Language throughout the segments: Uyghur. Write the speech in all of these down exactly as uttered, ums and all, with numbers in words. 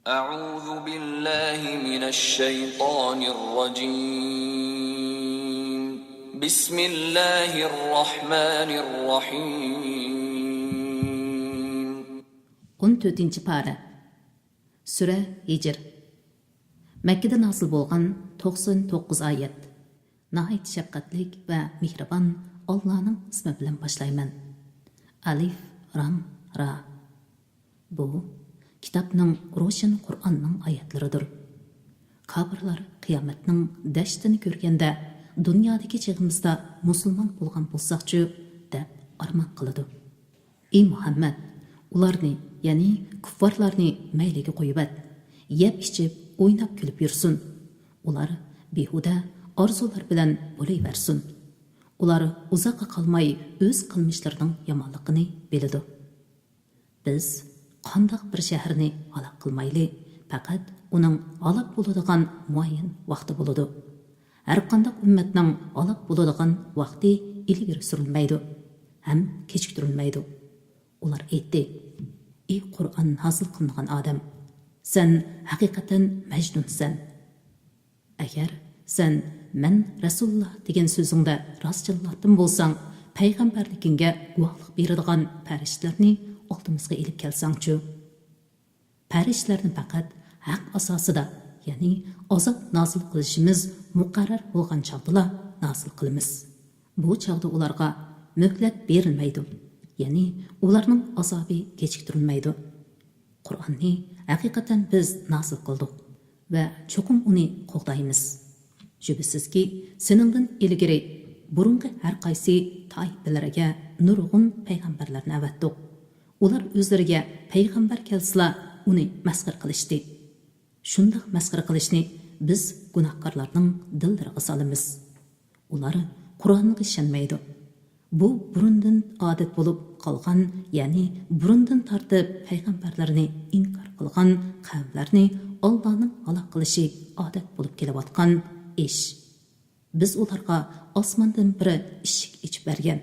أعوذ بالله من الشيطان الرجيم. بسم الله الرحمن الرحيم. ئون تۆتىنچى پارە. سۈرە ھىجر. مەككىدە نازىل بولغان، توقسان توققۇز ئايەت. ناھايىتى شەپقەتلىك ۋە مېھرىبان ئاللانىڭ ئىسمى بىلەن باشلايمەن. ئەلىف، رام، را. بۇ كىتابنىڭ روشەن قۇرئاننىڭ ئايەتلىرىدۇر. كاپىرلار قىيامەتنىڭ دەھشىتىنى كۆرگەندە، دۇنيادىكى چېغىمىزدا مۇسۇلمان بولغان بولساقچۇ، دەپ ئارمان قىلىدۇ. ئى مۇھەممەد، ئۇلارنى، يەنى كۇففارلارنى مەيلىگە قويۇۋەت، يەپ ئىچىپ، ئويناپ كۈلۈپ يۈرسۇن. ئۇلار بىھۇدە ئارزۇلار بىلەن بولۇۋەرسۇن. ئۇلار ئۇزاققا قالماي ئۆز قىلمىشلىرىنىڭ يامانلىقىنى بىلىدۇ. بىز قانداق بىر شەھەرنى ھالاك قىلمايلى، پەقەت ئۇنىڭ ھالاك بولىدىغان مۇئەييەن ۋاقتى بولىدۇ. ھەرقانداق ئۈممەتنىڭ ھالاك بولىدىغان ۋاقتى ئىلگىرى سۈرۈلمەيدۇ ھەم كېچىكتۈرۈلمەيدۇ. ئۇلار ئېيتتى: ئى قۇرئان نازىل قىلىنغان ئادەم، سەن ھەقىقەتەن مەجنۇنسەن. ئەگەر سەن مەن رەسۇلۇللا دېگەن سۆزۈڭدە راستچىللاتتىن بولساڭ، پەيغەمبەرلىكىڭگە گۇۋاھلىق بېرىدىغان پەرىشتىلەرنى ئالدىمىزغا ئېلىپ كەلسەڭچۇ؟ پەرىشتىلەرنى پەقەت ھەق ئاساسىدا، يەنى ئازاب نازىل قىلىشىمىز مۇقەررەر بولغان چاغدىلا نازىل قىلىمىز. بۇ چاغدا ئۇلارغا مۆھلەت بېرىلمەيدۇ، يەنى ئۇلارنىڭ ئازابى كېچىكتۈرۈلمەيدۇ. قۇرئاننى ھەقىقەتەن بىز نازىل قىلدۇق ۋە چوقۇم ئۇنى قوغدايمىز. شۈبھىسىزكى، سېنىڭدىن ئىلگىرى بۇرۇنقى ھەر قايسى تائىپىلەرگە نۇرغۇن پەيغەمبەرلەرنى ئەۋەتتۇق. ئۇلار ئۆزلىرىگە پەيغەمبەر كەلسىلا، ئۇنى مەسخىرە قىلىشتى. شۇنداق مەسخىرە قىلىشنى بىز گۇناھكارلارنىڭ دىللىرىغا سالىمىز. ئۇلار قۇرئانغا ئىشەنمەيدۇ. بۇ بۇرۇندىن ئادەت بولۇپ قالغان، يەنى بۇرۇندىن تارتىپ پەيغەمبەرلەرنى ئىنكار قىلغان قەۋملەرنى ئاللانىڭ ھالاك قىلىشى ئادەت بولۇپ كېلىۋاتقان ئىش. بىز ئۇلارغا ئاسماندىن بىر ئىشىك ئېچىپ بەرگەن.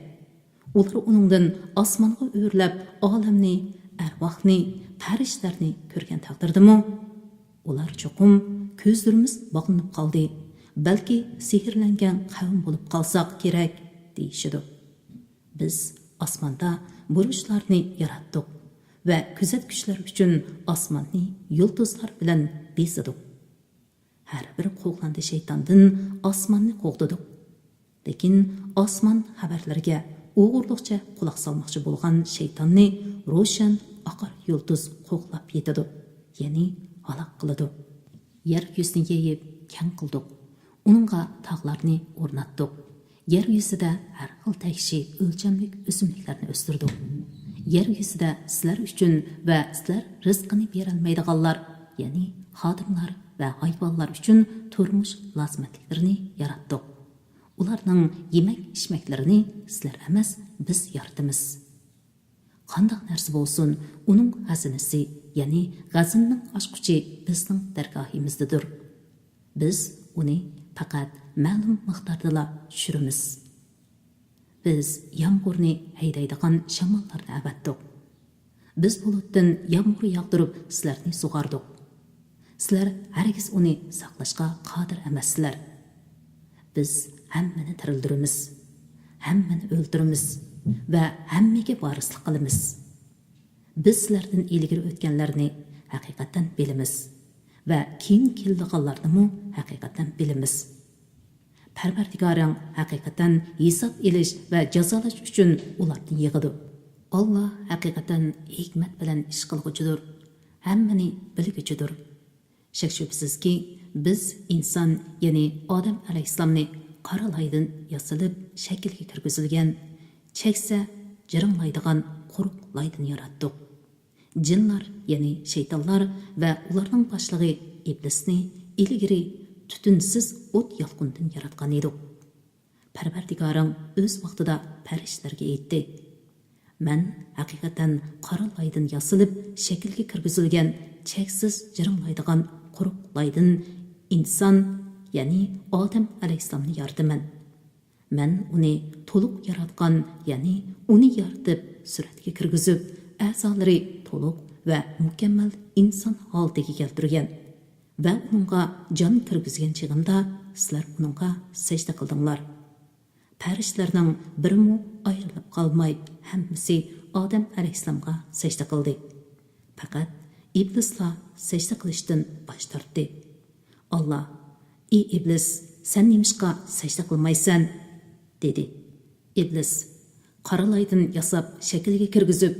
ئۇلار ئۇنىڭدىن ئاسمانغا ئۆرلەپ ئالەمنى، ئەرۋاھنى، پەرىشتىلەرنى كۆرگەن تەقدىردىمۇ، ئۇلار چوقۇم كۆزلىرىمىز باغلىنىپ قالدى، بەلكى سېھىرلەنگەن قەۋم بولۇپ قالساق كېرەك، دېيىشىدۇ. بىز ئاسماندا بۇرۇچلارنى ياراتتۇق ۋە كۆزەتكۈچلەر ئۈچۈن ئاسماننى يۇلتۇزلار بىلەن بېزىدۇق. ھەر بىر قوغلاندى شەيتاندىن ئاسماننى قوغدىدۇق. لېكىن ئاسمان خەۋەرلىرىگە ئوغرىلىقچە قۇلاق سالماقچى بولغان شەيتاننى روشەن ئاقار يۇلتۇز قوغلاپ يېتىدۇ، يەنى ھالاك قىلىدۇ. يەر يۈزىنى يېيىپ كەڭ قىلدۇق. ئۇنىڭغا تاغلارنى ئورناتتۇق. يەر يۈزىدە ھەر خىل تەكشى ئۆلچەملىك ئۆسۈملۈكلەرنى ئۆستۈردۇق. يەر يۈزىدە سىلەر ئۈچۈن ۋە سىلەر رىزقىنى بېرەلمەيدىغانلار، يەنى خادىملار ۋە ھايۋانلار ئۈچۈن تۇرمۇش لازىمەتلىكلىرىنى ياراتتۇق. ئۇلارنىڭ يېمەك-ئىچمەكلىرىنى سىلەر ئەمەس، بىز يارىتىمىز. قانداق نەرسە بولسۇن، ئۇنىڭ خەزىنىسى، يەنى خەزىنىنىڭ ئاچقۇچى بىزنىڭ دەرگاھىمىزدىدۇر. بىز ئۇنى پەقەت مەلۇم مىقداردىلا چۈشۈرىمىز. بىز يامغۇرنى ھەيدەيدىغان شاماللارنى ئەۋەتتۇق. بىز بۇلۇتتىن يامغۇر ياغدۇرۇپ سىلەرنى سۇغاردۇق. سىلەر ھەرگىز ئۇنى ساقلاشقا قادىر ئەمەسسىلەر. بىز ھەممىنى تىرىلدۈرىمىز، ھەممىنى ئۆلتۈرىمىز ۋە ھەممىگە ۋارىسلىق قىلىمىز. بىز سىلەردىن ئىلگىرى ئۆتكەنلەرنى ھەقىقەتەن بىلىمىز ۋە كېيىن كېلىدىغانلارنىمۇ ھەقىقەتەن بىلىمىز. پەرۋەردىگارىڭ ھەقىقەتەن ھېساب ئېلىش ۋە جازالاش ئۈچۈن ئۇلارنى يىغىدۇ. ئاللا ھەقىقەتەن ھېكمەت بىلەن ئىش قىلغۇچىدۇر، ھەممىنى بىلگۈچىدۇر. شەك-شۈبھىسىزكى، بىز ئىنسان، يەنى ئادەم ئەلەيھىسسالامنى قارا لايدىن ياسىلىپ شەكىلگە كىرگۈزۈلگەن، چەكسە جىرىڭلايدىغان قۇرۇق لايدىن ياراتتۇق. جىنلار، يەنى شەيتانلار ۋە ئۇلارنىڭ باشلىقى ئىبلىسنى ئىلگىرى تۈتۈنسىز ئوت يالقۇنىدىن ياراتقان ئىدۇق. پەرۋەردىگارىڭ ئۆز ۋاقتىدا پەرىشتىلەرگە ئېيتتى: مەن ھەقىقەتەن قارا لايدىن ياسىلىپ شەكىلگە كىرگۈزۈلگەن چەكسىز جىرىڭلايدىغان قۇرۇق لايدىن ئىنسان، يەنى ئادەم ئەلەيھىسسالامنى يارىتىمەن. مەن ئۇنى تولۇق ياراتقان، يەنى ئۇنى يارىتىپ سۈرەتكە كىرگۈزۈپ، ئەزالىرى تولۇق ۋە مۇكەممەل ئىنسان ھالىتىگە كەلتۈرگەن ۋە ئۇنىڭغا جان كىرگۈزگەن چېغىمدا سىلەر ئۇنىڭغا سەجدە قىلدىڭلار. پەرىشتىلەرنىڭ بىرىمۇ ئايرىلىپ قالماي، ھەممىسى ئادەم ئەلەيھىسسالامغا سەجدە قىلدى. پەقەت ئىبلىسلا سەجدە قىلىشتىن باش تارتتى. ئاللا: «ئى ئىبلىس، سەن نېمىشقا سەجدە قىلمايسەن؟» دېدى. ئىبلىس: «قارا لايدىن ياساپ شەكىلگە كىرگۈزۈپ،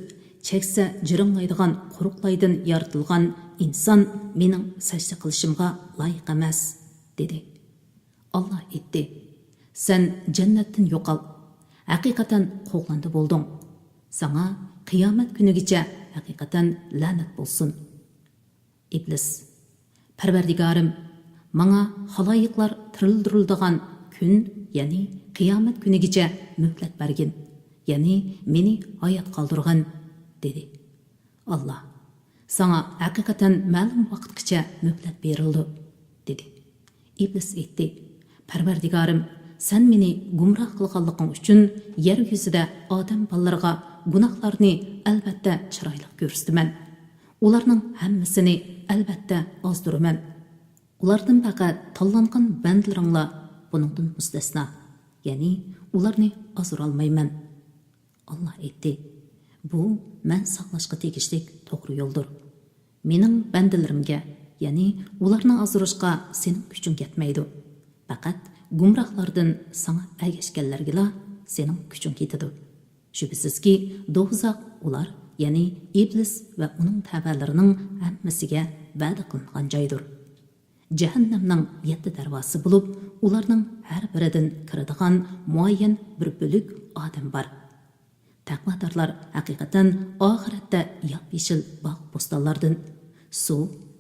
چەكسە جىرىڭلايدىغان قۇرۇق لايدىن يارىتىلغان ئىنسان مېنىڭ سەجدە قىلىشىمغا لايىق ئەمەس» دېدى. ئاللا ئېيتتى: «سەن جەننەتتىن يوقال. ھەقىقەتەن قوغلاندى بولدۇڭ. ساڭا قىيامەت كۈنىگىچە ھەقىقەتەن لەنەت بولسۇن.» ئىبلىس: «پەرۋەردىگارىم، ماڭا خالايىقلار تىرىلدۈرۈلىدىغان كۈن، يەنى قىيامەت كۈنىگىچە مۆھلەت بەرگىن، يەنى مېنى ھايات قالدۇرغىن» دېدى. ئاللا: «ساڭا ھەقىقەتەن مەلۇم ۋاقىتقىچە مۆھلەت بېرىلىدۇ» دېدى. ئىبلىس ئېيتتى: «پەرۋەردىگارىم، سەن مېنى گۇمراھ قىلغانلىقىڭ ئۈچۈن يەر يۈزىدە ئادەم بالىلىرىغا گۇناھلارنى ئەلۋەتتە چىرايلىق كۆرسىتىمەن. ئۇلارنىڭ ھەممىسىنى ئەلۋەتتە ئازدۇرىمەن. ئۇلاردىن پەقەت تاللانغان بەندىلىرىڭلا بۇنىڭدىن مۇستەسنا، يەنى ئۇلارنى ئازدۇرالمايمەن.» ئاللا ئېيتتى: «بۇ مەن ساقلاشقا تېگىشلىك توغرا يولدۇر. مېنىڭ بەندىلىرىمگە، يەنى ئۇلارنى ئازدۇرۇشقا سېنىڭ كۈچۈڭ يەتمەيدۇ. پەقەت گۇمراھلاردىن ساڭا ئەگەشكەنلەرگىلا سېنىڭ كۈچۈڭ يېتىدۇ. شۈبھىسىزكى، دوزاخ ئۇلار، يەنى ئىبلىس ۋە ئۇنىڭ تەۋەلىرىنىڭ ھەممىسىگە ۋەدە قىلىنغان جايدۇر. جەھەننەمنىڭ يەتتە دەرۋازىسى بولۇپ، ئۇلارنىڭ ھەر بىرىدىن كىرىدىغان مۇئەييەن بىر بۆلۈك ئادەم بار. تەقۋادارلار ھەقىقەتەن ئاخىرەتتە ياپيېشىل باغ-بوستانلاردىن، سۇ،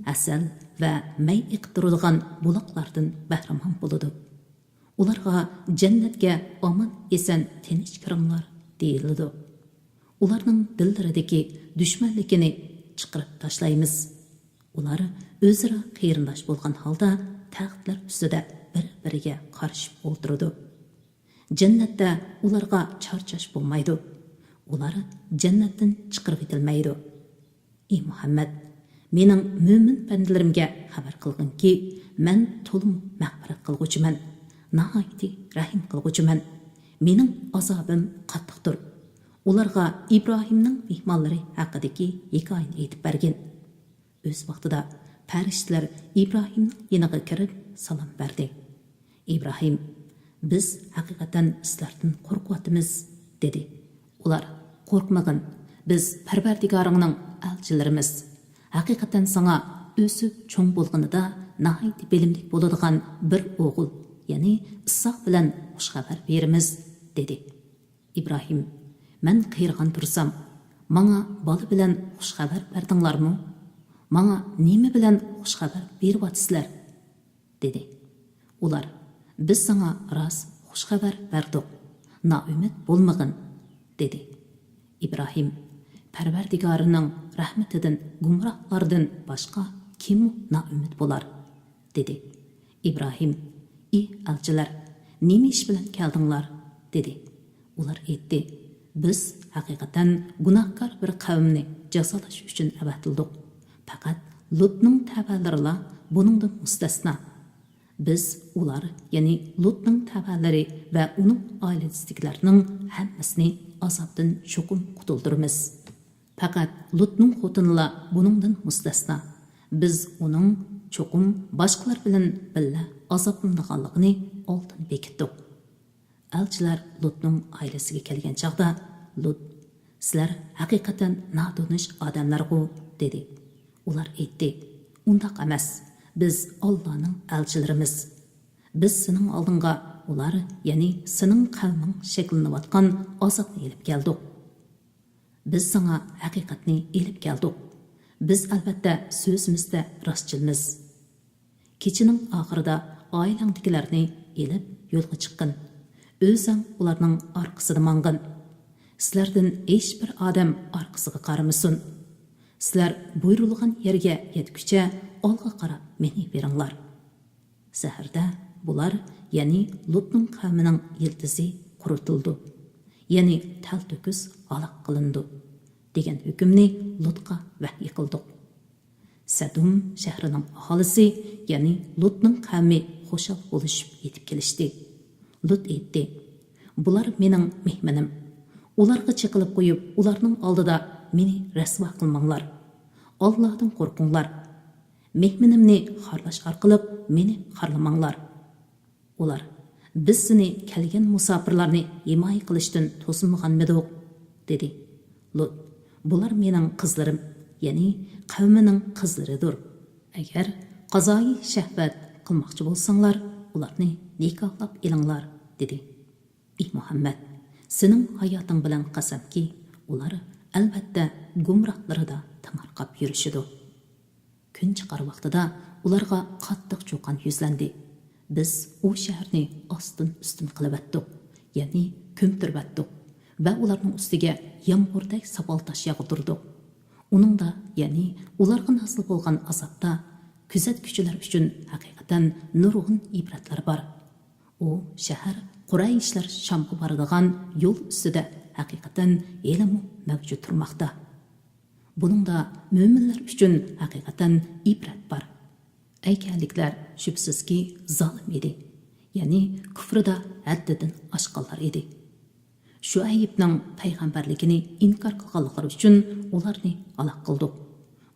ھەسەل ۋە مەي ئېقىپ تۇرىدىغان بۇلاقلاردىن بەھرىمەن بولىدۇ. ئۇلارغا جەننەتكە ئامان-ئېسەن تىنچ كىرىڭلار دېيىلىدۇ. ئۇلارنىڭ دىللىرىدىكى دۈشمەنلىكىنى چىقىرىپ تاشلايمىز. ئۇلار ئۆزئارا قېرىنداش بولغان ھالدا تەختلەر ئۈستىدە بىر-بىرىگە قارىشىپ ئولتۇرىدۇ. جەننەتتە ئۇلارغا چارچاش بولمايدۇ. ئۇلار جەننەتتىن چىقىرىۋېتىلمەيدۇ. ئى مۇھەممەد، مېنىڭ مۆمىن بەندىلىرىمگە خەۋەر قىلغىنكى، مەن تولىمۇ مەغپىرەت قىلغۇچىمەن، ناھايىتى رەھىم قىلغۇچىمەن. مېنىڭ ئازابىم قاتتىقتۇر. ئۇلارغا ئىبراھىمنىڭ مېھمانلىرى ھەققىدىكى ھېكايىنى ئېيتىپ بەرگىن. ئۆز ۋاقتىدا پەرىشتىلەر ئىبراھىمنىڭ يېنىغا كىرىپ سالام بەردى. ئىبراھىم: «بىز ھەقىقەتەن سىلەردىن قورقۇۋاتىمىز» دېدى. ئۇلار: «قورقمىغىن، بىز پەرۋەردىگارىڭنىڭ ئەلچىلىرىمىز. ھەقىقەتەن ساڭا ئۆسۈپ چوڭ بولغىنىدا ناھايىتى بىلىملىك بولىدىغان بىر ئوغۇل، يەنى ئىسھاق بىلەن خۇش خەۋەر بېرىمىز» دېدى. ئىبراھىم: «مەن قېرىغان تۇرسام، ماڭا بالا بىلەن خۇش خەۋەر بەردىڭلارمۇ؟ ماڭا نېمە بىلەن خۇش خەۋەر بېرىۋاتىسىلەر؟» دېدى. ئۇلار: «بىز ساڭا راست خۇش خەۋەر بەردۇق، نائۈمىد بولمىغىن» دېدى. ئىبراھىم: «پەرۋەردىگارىنىڭ رەھمىتىدىن گۇمراھلاردىن باشقا كىممۇ نائۈمىد بولار؟» دېدى. ئىبراھىم: «ئى ئەلچىلەر، نېمە ئىش بىلەن كەلدىڭلار؟» دېدى. ئۇلار ئېيتتى: «بىز ھەقىقەتەن گۇناھكار بىر قەۋمنى جازالاش ئۈچۈن ئەۋەتىلدۇق. پەقەت لۇتنىڭ تەۋەلىرىلا بۇنىڭدىن مۇستەسنا. بىز ئۇلار، يەنى لۇتنىڭ تەۋەلىرى ۋە ئۇنىڭ ئائىلىسىدىكىلەرنىڭ ھەممىسىنى ئازابتىن چوقۇم قۇتۇلدۇرىمىز. پەقەت لۇتنىڭ خوتۇنىلا بۇنىڭدىن مۇستەسنا. بىز ئۇنىڭ چوقۇم باشقىلار بىلەن بىللە ئازابلىنىدىغانلىقىنى ئالدىن بېكىتتۇق.» ئەلچىلەر لۇتنىڭ ئائىلىسىگە كەلگەن چاغدا، لۇت: «سىلەر ھەقىقەتەن ناتونۇش ئادەملەرغۇ؟» دېدى. ئۇلار ئېيتتى: «ئۇنداق ئەمەس، بىز ئاللانىڭ ئەلچىلىرىمىز. بىز سېنىڭ ئالدىڭغا ئۇلار، يەنى سېنىڭ قەۋمىڭ شەكىللىنىۋاتقان ئازابنى ئېلىپ كەلدۇق. بىز ساڭا ھەقىقەتنى ئېلىپ كەلدۇق. بىز ئەلۋەتتە سۆزىمىزدە راستچىلمىز. كېچىنىڭ ئاخىرىدا ئائىلەڭدىكىلەرنى ئېلىپ يولغا چىققىن. ئۆزەڭ ئۇلارنىڭ ئارقىسىدا ماڭغىن. سىلەردىن ھېچبىر ئادەم ئارقىسىغا قارىمىسۇن. سىلەر بۇيرۇلغان يەرگە يەتكۈچە ئالغا قاراپ مېڭىۋېرىڭلار.» سەھەردە بۇلار، يەنى لۇتنىڭ قەۋمىنىڭ يىلتىزى قۇرۇتۇلىدۇ، يەنى تەلتۆكۈس ھالاك قىلىنىدۇ، دېگەن ھۆكۈمنى لۇتقا ۋەھيى قىلدۇق. سەدۇم شەھىرىنىڭ ئاھالىسى، يەنى لۇتنىڭ قەۋمى خۇشال بولۇشۇپ يېتىپ كېلىشتى. لۇت ئېيتتى: «بۇلار مېنىڭ مېھمىنىم. ئۇلارغا چېقىلىپ قويۇپ، ئۇلارنىڭ ئالدىدا مېنى رەسۋا قىلماڭلار. ئاللادىن قورقۇڭلار. مېھمىنىمنى خارلاش ئارقىلىق مېنى خارلىماڭلار.» ئۇلار: «بىز سېنى كەلگەن مۇساپىرلارنى ھىمايە قىلىشتىن توسمىغانمىدۇق؟» دېدى. لۇت: «بۇلار مېنىڭ قىزلىرىم، يەنى قەۋمىنىڭ قىزلىرىدۇر. ئەگەر قازايى شەھۋەت قىلماقچى بولساڭلار، ئۇلارنى نىكاھلاپ ئېلىڭلار» دېدى. «ئى مۇھەممەد، سېنىڭ ھاياتىڭ بىلەن قەسەمكى، ئۇلار ئەلۋەتتە گۇمراھلىرىدا تېڭىرقاپ يۈرۈشىدۇ.» كۈن چىقار ۋاقتىدا ئۇلارغا قاتتىق چۇقان يۈزلەندى. «بىز ئۇ شەھەرنى ئاستىن-ئۈستۈن قىلىۋەتتۇق، يەنى كۆمتۈرۈۋەتتۇق ۋە ئۇلارنىڭ ئۈستىگە يامغۇردەك ساپال تاش ياغدۇردۇق. ئۇنىڭدا، يەنى ئۇلارغا نازىل بولغان ئازابتا كۆزەتكۈچىلەر ئۈچۈن ھەقىقەتەن نۇرغۇن ئىبرەتلەر بار. ئۇ شەھەر قۇرەيشلەر شامغا بارىدىغان يول ئۈستىدە ھەقىقەتەن ھېلىمۇ مەۋجۇت تۇرماقتا. بۇنىڭدا مۆمىنلەر ئۈچۈن ھەقىقەتەن ئىبرەت بار. ئەيكەنلىكلەر شۈبھىسىزكى زالىم ئىدى، يەنى كۇفرىدا ھەددىدىن ئاشقانلار ئىدى. شۇئەيبنىڭ پەيغەمبەرلىكىنى ئىنكار قىلغانلىقلىرى ئۈچۈن ئۇلارنى ھالاك قىلدۇق.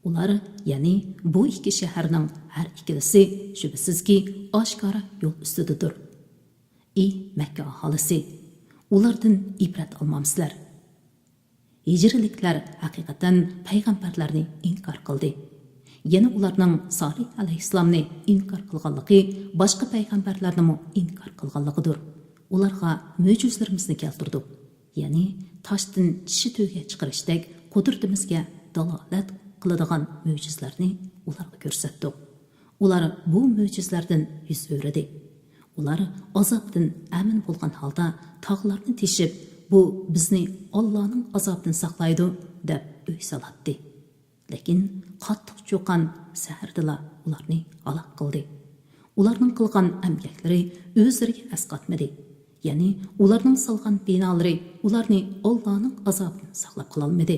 ئۇلار، يەنى بۇ ئىككى شەھەرنىڭ ھەر ئىككىلىسى شۈبھىسىزكى ئاشكارا يول ئۈستىدىدۇر. ئى مەككە ئاھالىسى، ئۇلاردىن ئىبرەت ئالمامسىلەر؟ ھىجرىيلىكلەر ھەقىقەتەن پەيغەمبەرلەرنى ئىنكار قىلدى. يەنە ئۇلارنىڭ سالىھ ئەلەيھىسسالامنى ئىنكار قىلغانلىقى باشقا پەيغەمبەرلەرنىمۇ ئىنكار قىلغانلىقىدۇر. ئۇلارغا مۆجىزىلىرىمىزنى كەلتۈردۇق. يەنى تاشتىن چىشى تۈگە چىقىرىشتەك قۇدرىتىمىزگە دالالەت قىلىدىغان مۆجىزىلەرنى ئۇلارغا كۆرسەتتۇق. ئۇلار بۇ مۆجىزىلەردىن يۈز ئۆرۈدى. ئۇلار ئازابتىن ئەمىن بولغان ھالدا تاغلارنى تېشىپ، «بۇ بىزنى ئاللانىڭ ئازابىدىن ساقلايدۇ» دەپ ئۆي سالاتتى. لېكىن قاتتىق چۇقان سەھەردىلا ئۇلارنى ھالاك قىلدى. ئۇلارنىڭ قىلغان ئەمگەكلىرى ئۆزلىرىگە ئەسقاتمىدى. يەنى ئۇلارنىڭ سالغان بىنالىرى ئۇلارنى ئاللانىڭ ئازابىدىن ساقلاپ قالالمىدى.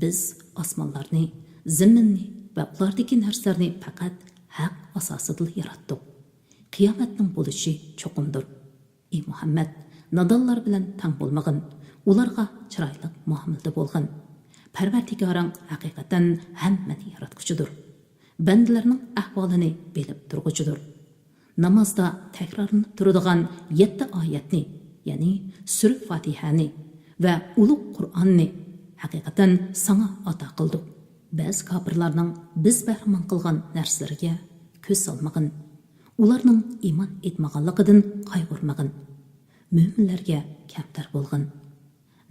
بىز ئاسمانلارنى، زېمىننى ۋە ئۇلاردىكى نەرسىلەرنى پەقەت ھەق ئاساسىدىلا ياراتتۇق. قىيامەتنىڭ بولۇشى چوقۇمدۇر. ئى مۇھەممەد، نادانلار بىلەن تەڭ بولمىغىن، ئۇلارغا چىرايلىق مۇئامىلىدە بولغىن. پەرۋەردىگارىڭ ھەقىقەتەن ھەممىنى ياراتقۇچىدۇر. بەندىلەرنىڭ ئەھۋالىنى بىلىپ تۇرغۇچىدۇر. نامازدا تەكرارلىنىپ تۇرىدىغان يەتتە ئايەتنى، يەنى سۈرە فاتىھەنى ۋە ئۇلۇغ قۇرئاننى ھەقىقەتەن ساڭا ئاتا قىلدۇق. بەزى كاپىرلارنىڭ بىز بەھرىمەن قىلغان نەرسىلىرىگە كۆز سالمىغىن. ئۇلارنىڭ ئىمان ئېيتمىغانلىقىدىن قايغۇرمىغىن. مۆمىنلەرگە كەمتەر بولغىن.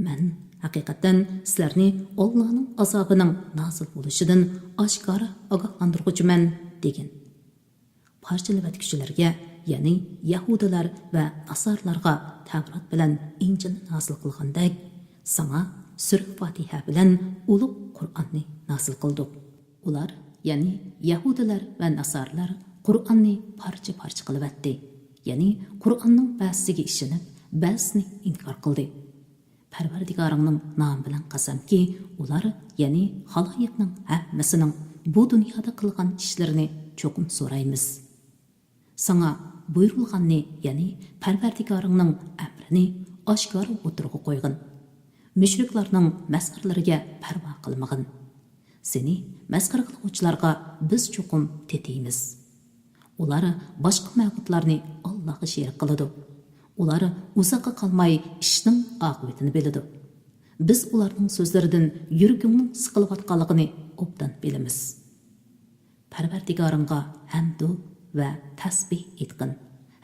مەن ھەقىقەتەن سىلەرنى ئاللانىڭ ئازابىنىڭ نازىل بولۇشىدىن ئاشكارا ئاگاھلاندۇرغۇچىمەن، دېگىن. پارچىلىۋەتكۈچىلەرگە، يەنى يەھۇدىيلار ۋە ناسارىلارغا تەۋرات بىلەن ئىنجىلنى نازىل قىلغاندەك، ساڭا سۈرە فاتىھە بىلەن ئۇلۇغ قۇرئاننى نازىل قىلدۇق. ئۇلار، يەنى يەھۇدىيلار ۋە ناسارىلار قۇرئاننى پارچە-پارچە قىلىۋەتتى، يەنى قۇرئاننىڭ بەزىسىگە ئىشىنىپ، بەزىسىنى ئىنكار قىلدى. پەرۋەردىگارىڭنىڭ نامى بىلەن قەسەمكى، ئۇلار، يەنى خالايىقنىڭ ھەممىسىنىڭ بۇ دۇنيادا قىلغان ئىشلىرىنى چوقۇم سورايمىز. ساڭا بۇيرۇلغاننى، يەنى پەرۋەردىگارىڭنىڭ ئەمرىنى ئاشكارا ئوتتۇرىغا قويغىن. مۇشرىكلارنىڭ مەسخىرىلىرىگە پەرۋا قىلمىغىن. سېنى مەسخىرە قىلغۇچىلارغا بىز چوقۇم تېتىيمىز. ئۇلار باشقا مەبۇدلارنى ئاللاغا شېرىك قىلىدۇ. ئۇلار ئۇزاققا قالماي ئىشنىڭ ئاقىۋىتىنى بىلىدۇ. بىز ئۇلارنىڭ سۆزلىرىدىن يۈرىكىڭنىڭ سىقىلىۋاتقانلىقىنى ئوبدان بىلىمىز. پەرۋەردىگارىڭغا ھەمدۇ ۋە تەسبىھ ئېيتقىن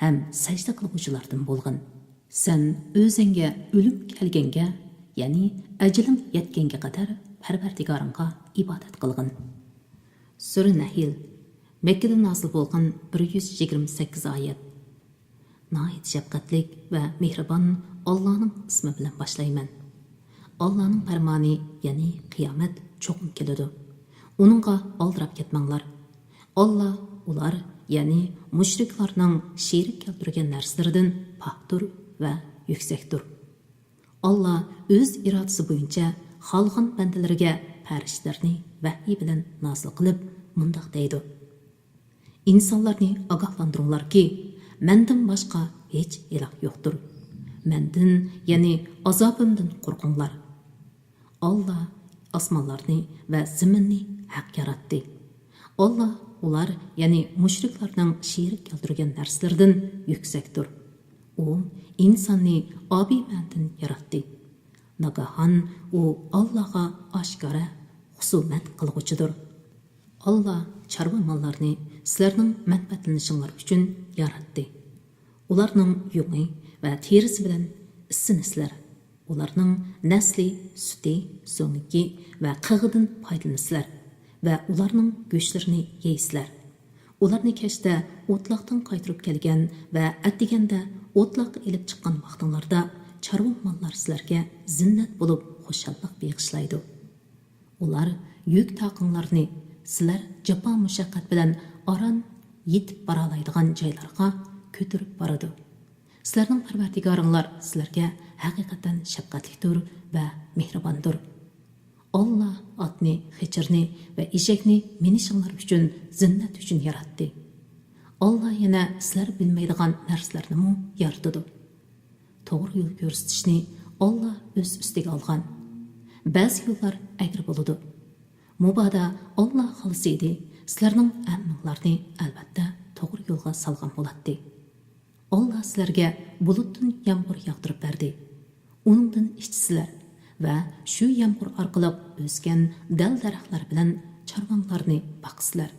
ھەم سەجدە قىلغۇچىلاردىن بولغىن. سەن ئۆزۈڭگە ئۆلۈم كەلگەنگە، يەنى ئەجىلىڭ يەتكەنگە قەدەر پەرۋەردىگارىڭغا ئىبادەت قىلغىن. سۈرە نەھل، مەككىدە نازىل بولغان، بىر يۈز يىگىرمە سەككىز ئايەت. ناھايىتى شەپقەتلىك ۋە مېھرىبان ئاللانىڭ ئىسمى بىلەن باشلايمەن. ئاللانىڭ پەرمانى، يەنى قىيامەت چوقۇم كېلىدۇ. ئۇنىڭغا ئالدىراپ كەتمەڭلار. ئاللا ئۇلار، يەنى مۇشرىكلارنىڭ شېرىك كەلتۈرگەن نەرسىلىرىدىن پاكتۇر ۋە يۈكسەكتۇر. ئاللا ئۆز ئىرادىسى بويىچە خالىغان بەندىلىرىگە پەرىشتىلەرنى ۋەھىي بىلەن نازىل قىلىپ، مۇنداق دەيدۇ: ئىنسانلارنى ئاگاھلاندۇرۇڭلاركى، مەندىن باشقا ھېچ ئىلاھ يوقتۇر. مەندىن، يەنى ئازابىمدىن قورقۇڭلار. ئاللا ئاسمانلارنى ۋە زېمىننى ھەق ياراتتى. ئاللا ئۇلار، يەنى مۇشرىكلارنىڭ شېرىك كەلتۈرگەن نەرسىلىرىدىن يۈكسەكتۇر. ئۇ ئىنساننى ئابىمەندىن ياراتتى. ناگاھان ئۇ ئاللاغا ئاشكارا خۇسۇمەت قىلغۇچىدۇر. ئاللا چارۋا ماللارنى سىلەرنىڭ مەنپەئەتلىنىشىڭلار ئۈچۈن ياراتتى. ئۇلارنىڭ يۇڭى ۋە تېرىسى بىلەن ئىسسىنىسىلەر. ئۇلارنىڭ نەسلى، سۈتى، سۆڭىكى ۋە قېغىدىن پايدىلىنىسىلەر ۋە ئۇلارنىڭ گۆشلىرىنى يەيسىلەر. ئۇلارنى كەچتە ئوتلاقتىن قايتۇرۇپ كەلگەن ۋە ئەتىگەندە ئوتلاققا ئېلىپ چىققان ۋاقتىڭلاردا چارۋا ماللار سىلەرگە زىننەت بولۇپ خۇشاللىق بېغىشلايدۇ. ئۇلار يۈك تاقىڭلارنى سىلەر جاپا مۇشەققەت بىلەن ئاران يېتىپ بارالايدىغان جايلارغا كۆتۈرۈپ بارىدۇ. سىلەرنىڭ پەرۋەردىگارىڭلار سىلەرگە ھەقىقەتەن شەپقەتلىكتۇر ۋە مېھرىباندۇر. ئاللا ئاتنى، خېچىرنى ۋە ئېشەكنى مىنىشىڭلار ئۈچۈن زىننەت ئۈچۈن ياراتتى. ئاللا يەنە سىلەر بىلمەيدىغان نەرسىلەرنىمۇ يارىتىدۇ. توغرا يول كۆرسىتىشنى ئاللا ئۆز ئۈستىگە ئالغان. بەزى يوللار ئەگرى بولىدۇ. مۇبادا ئاللا خالىسا ئىدى، سىلەرنىڭ ھەممىڭلارنى ئەلۋەتتە توغرا يولغا سالغان بولاتتى. ئاللا سىلەرگە بۇلۇتتىن يامغۇر ياغدۇرۇپ بەردى. ئۇنىڭدىن ئىچىسىلەر ۋە شۇ يامغۇر ئارقىلىق ئۆسكەن دەل-دەرەخلەر بىلەن چارۋاڭلارنى باقىسىلەر.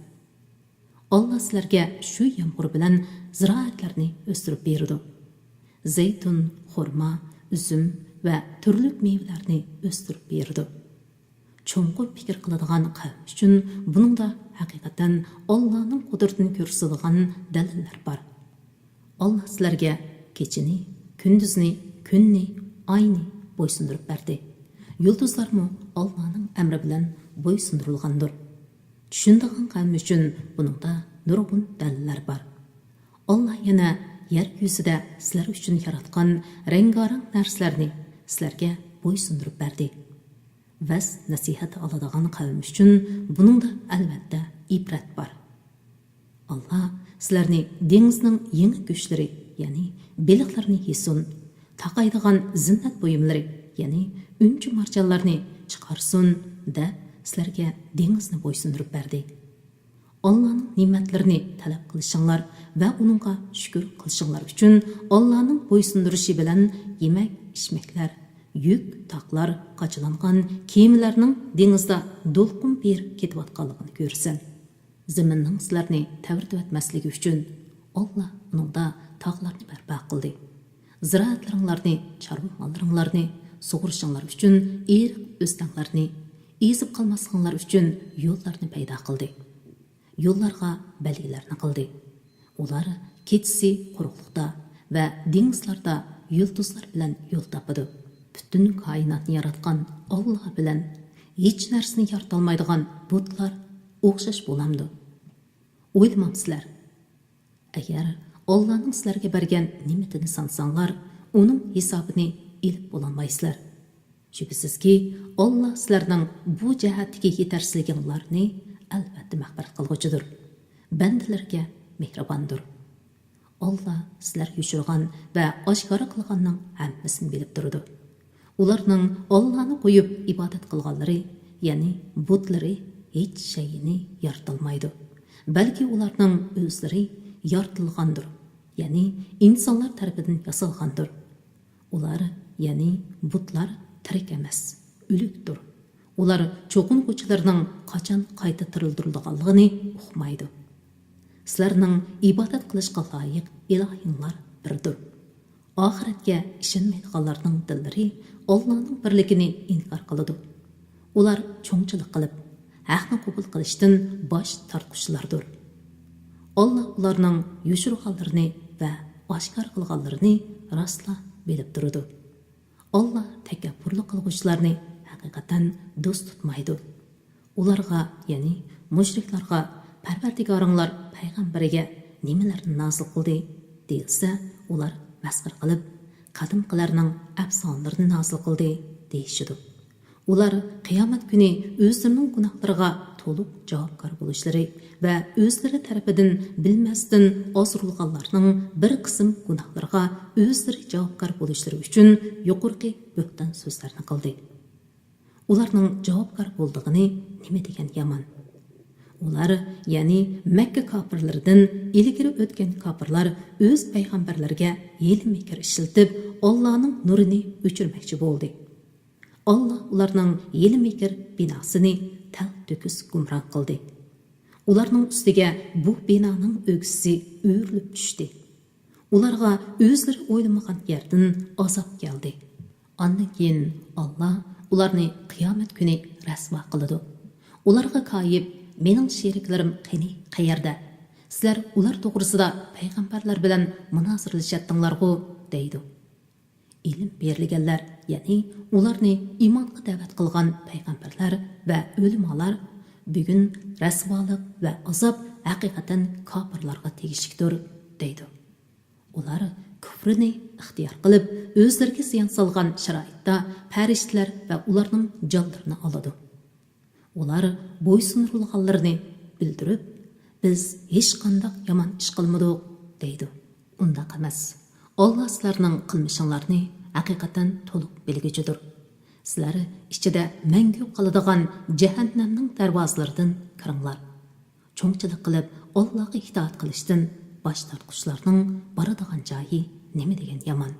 ئاللا سىلەرگە شۇ يامغۇر بىلەن زىرائەتلەرنى ئۆستۈرۈپ بېرىدۇ. زەيتۇن، خورما، ئۈزۈم ۋە تۈرلۈك مېۋىلەرنى ئۆستۈرۈپ بېرىدۇ. چوڭقۇر پىكىر قىلىدىغان قەۋم ئۈچۈن بۇنىڭدا ھەقىقەتەن ئاللانىڭ قۇدرىتىنى كۆرسىتىدىغان دەلىللەر بار. ئاللا سىلەرگە كېچىنى، كۈندۈزنى، كۈننى، ئاينى بويسۇندۇرۇپ بەردى. يۇلتۇزلارمۇ ئاللانىڭ ئەمرى بىلەن بويسۇندۇرۇلغاندۇر. چۈشىنىدىغان قەۋم ئۈچۈن بۇنىڭدا نۇرغۇن دەلىللەر بار. ئاللا يەنە يەر يۈزىدە سىلەر ئۈچۈن ياراتقان رەڭگارەڭ نەرسىلەرنى سىلەرگە بويسۇندۇرۇپ بەردى. ۋەز-نەسىھەت ئالىدىغان قەۋم ئۈچۈن بۇنىڭدا ئەلۋەتتە ئىبرەت بار. ئاللا سىلەرنى دېڭىزنىڭ يېڭى گۆشلىرى، يەنى بېلىقلىرىنى يېسۇن، تاقايدىغان زىننەت بۇيۇملىرى، يەنى ئۈنچە-مارجانلارنى چىقارسۇن، دەپ سىلەرگە دېڭىزنى بويسۇندۇرۇپ بەردى. ئاللانىڭ نېمەتلىرىنى تەلەپ قىلىشىڭلار ۋە ئۇنىڭغا شۈكۈر قىلىشىڭلار ئۈچۈن ئاللانىڭ بويسۇندۇرۇشى بىلەن يېمەك-ئىچمەكلەر، يۈك، تاقلار، قاچىلانغان كېمىلەرنىڭ دېڭىزدا دولقۇن بېرىپ كېتىۋاتقانلىقىنى كۆرىسەن. زېمىننىڭ سىلەرنى تەۋرىتىۋەتمەسلىكى ئۈچۈن ئاللا ئۇنىڭدا تاغلارنى بەرپا قىلدى. زىرائەتلىرىڭلارنى، چارۋا ماللىرىڭلارنى سۇغۇرۇشۇڭلار ئۈچۈن ئېرىق ئۆستەڭلەرنى، ئېزىپ قالماسلىقىڭلار ئۈچۈن يوللارنى پەيدا قىلدى. يوللارغا بەلگىلەرنى قىلدى. ئۇلار كېچىسى قۇرۇقلۇقتا ۋە دېڭىزلاردا يۇلتۇزلار بىلەن يول تاپىدۇ. پۈتۈن كائىناتنى ياراتقان ئاللا بىلەن ھېچ نەرسىنى يارىتالمايدىغان بۇتلار ئوخشاش بولامدۇ؟ ئويلىمامسىلەر؟ ئەگەر ئاللانىڭ سىلەرگە بەرگەن نېمىتىنى سانىساڭلار، ئۇنىڭ ھېسابىنى ئېلىپ بولالمايسىلەر. شۈبھىسىزكى، ئاللا سىلەرنىڭ بۇ جەھەتتىكى يېتەرسىزلىكىڭلارنى ئەلۋەتتە مەغپىرەت قىلغۇچىدۇر، بەندىلىرىگە مېھرىباندۇر. ئاللا سىلەر يوشۇرغان ۋە ئاشكارا قىلغاننىڭ ھەممىسىنى بىلىپ تۇرىدۇ. ئۇلارنىڭ ئاللانى قويۇپ ئىبادەت قىلغانلىرى، يەنى بۇتلىرى ھېچ شەيئىنى يارىتالمايدۇ، بەلكى ئۇلارنىڭ ئۆزلىرى يارىتىلغاندۇر، يەنى ئىنسانلار تەرىپىدىن ياسالغاندۇر. ئۇلار، يەنى بۇتلار تىرىك ئەمەس، ئۆلۈكتۇر. ئۇلار چوقۇنغۇچىلىرىنىڭ قاچان قايتا تىرىلدۈرۈلىدىغانلىقىنى ئۇقمايدۇ. سىلەرنىڭ ئىبادەت قىلىشقا لايىق ئىلاھىڭلار بىردۇر. ئاخىرەتكە ئىشەنمەيدىغانلارنىڭ دىللىرى ئاللانىڭ بىرلىكىنى ئىنكار قىلىدۇ. ئۇلار چوڭچىلىق قىلىپ، ھەقنى قوبۇل قىلىشتىن باش تارتقۇچىلاردۇر. ئاللا ئۇلارنىڭ يوشۇرغانلىرىنى ۋە ئاشكارا قىلغانلىرىنى راستلا بىلىپ تۇرىدۇ. ئاللا تەكەببۇرلۇق قىلغۇچىلارنى ھەقىقەتەن دوست تۇتمايدۇ. ئۇلارغا، يەنى مۇشرىكلارغا، پەرۋەردىگارىڭلار پەيغەمبىرىگە نېمىلەرنى نازىل قىلدى؟ دېيىلسە، ئۇلار مەسخىرە قىلىپ، قەدىمكىلەرنىڭ ئەپسانىلىرىنى نازىل قىلدى، دېيىشىدۇ. ئۇلار قىيامەت كۈنى ئۆزلىرىنىڭ گۇناھلىرىغا تولۇق جاۋابكار بولۇشلىرى ۋە ئۆزلىرى تەرىپىدىن بىلمەستىن ئازدۇرۇلغانلارنىڭ بىر قىسىم گۇناھلىرىغا ئۆزلىرى جاۋابكار بولۇشلىرى ئۈچۈن يۇقىرىقى بۆھتان سۆزلەرنى قىلدى. ئۇلارنىڭ جاۋابكار بولىدىغىنى نېمە دېگەن يامان! ئۇلار، يەنى مەككە كاپىرلىرىدىن ئىلگىرى ئۆتكەن كاپىرلار ئۆز پەيغەمبەرلىرىگە ھىيلە-مىكىر ئىشلىتىپ، ئاللانىڭ نۇرىنى ئۆچۈرمەكچى بولدى. ئاللا ئۇلارنىڭ ھىيلە-مىكىر بىناسىنى تەلتۆكۈس گۇمران قىلدى. ئۇلارنىڭ ئۈستىگە بۇ بىنانىڭ ئۆگزىسى ئۆرۈلۈپ چۈشتى. ئۇلارغا ئۆزلىرى ئويلىمىغان يەردىن ئازاب كەلدى. ئاندىن كېيىن ئاللا ئۇلارنى قىيامەت كۈنى رەسۋا قىلىدۇ. ئۇلارغا كايىپ، «مېنىڭ شېرىكلىرىم قېنى، قەيەردە؟ سىلەر ئۇلار توغرىسىدا پەيغەمبەرلەر بىلەن مۇنازىرىلىشەتتىڭلارغۇ؟» دەيدۇ. ئىلىم بېرىلگەنلەر، يەنى ئۇلارنى ئىمانغا دەۋەت قىلغان پەيغەمبەرلەر ۋە ئۆلىمالار، «بۈگۈن رەسۋالىق ۋە ئازاب ھەقىقەتەن كاپىرلارغا تېگىشلىكتۇر» دەيدۇ. ئۇلار كۇفرىنى ئىختىيار قىلىپ، ئۆزلىرىگە زىيان سالغان شارائىتتا پەرىشتىلەر ۋە ئۇلارنىڭ جانلىرىنى ئالىدۇ. ئۇلار بويسۇندۇرۇلغانلىرىنى بىلدۈرۈپ، «بىز ھېچقانداق يامان ئىش قىلمىدۇق» دەيدۇ. ئۇنداق ئەمەس. ئاللا سىلەرنىڭ قىلمىشىڭلارنى ھەقىقەتەن تولۇق بىلگۈچىدۇر. سىلەر ئىچىدە مەڭگۈ قالىدىغان جەھەننەمنىڭ دەرۋازىلىرىدىن كىرىڭلار. چوڭچىلىق قىلىپ، ئاللاغا ئىتائەت قىلىشتىن باش تارتقۇچىلارنىڭ بارىدىغان جايى نېمە دېگەن يامان!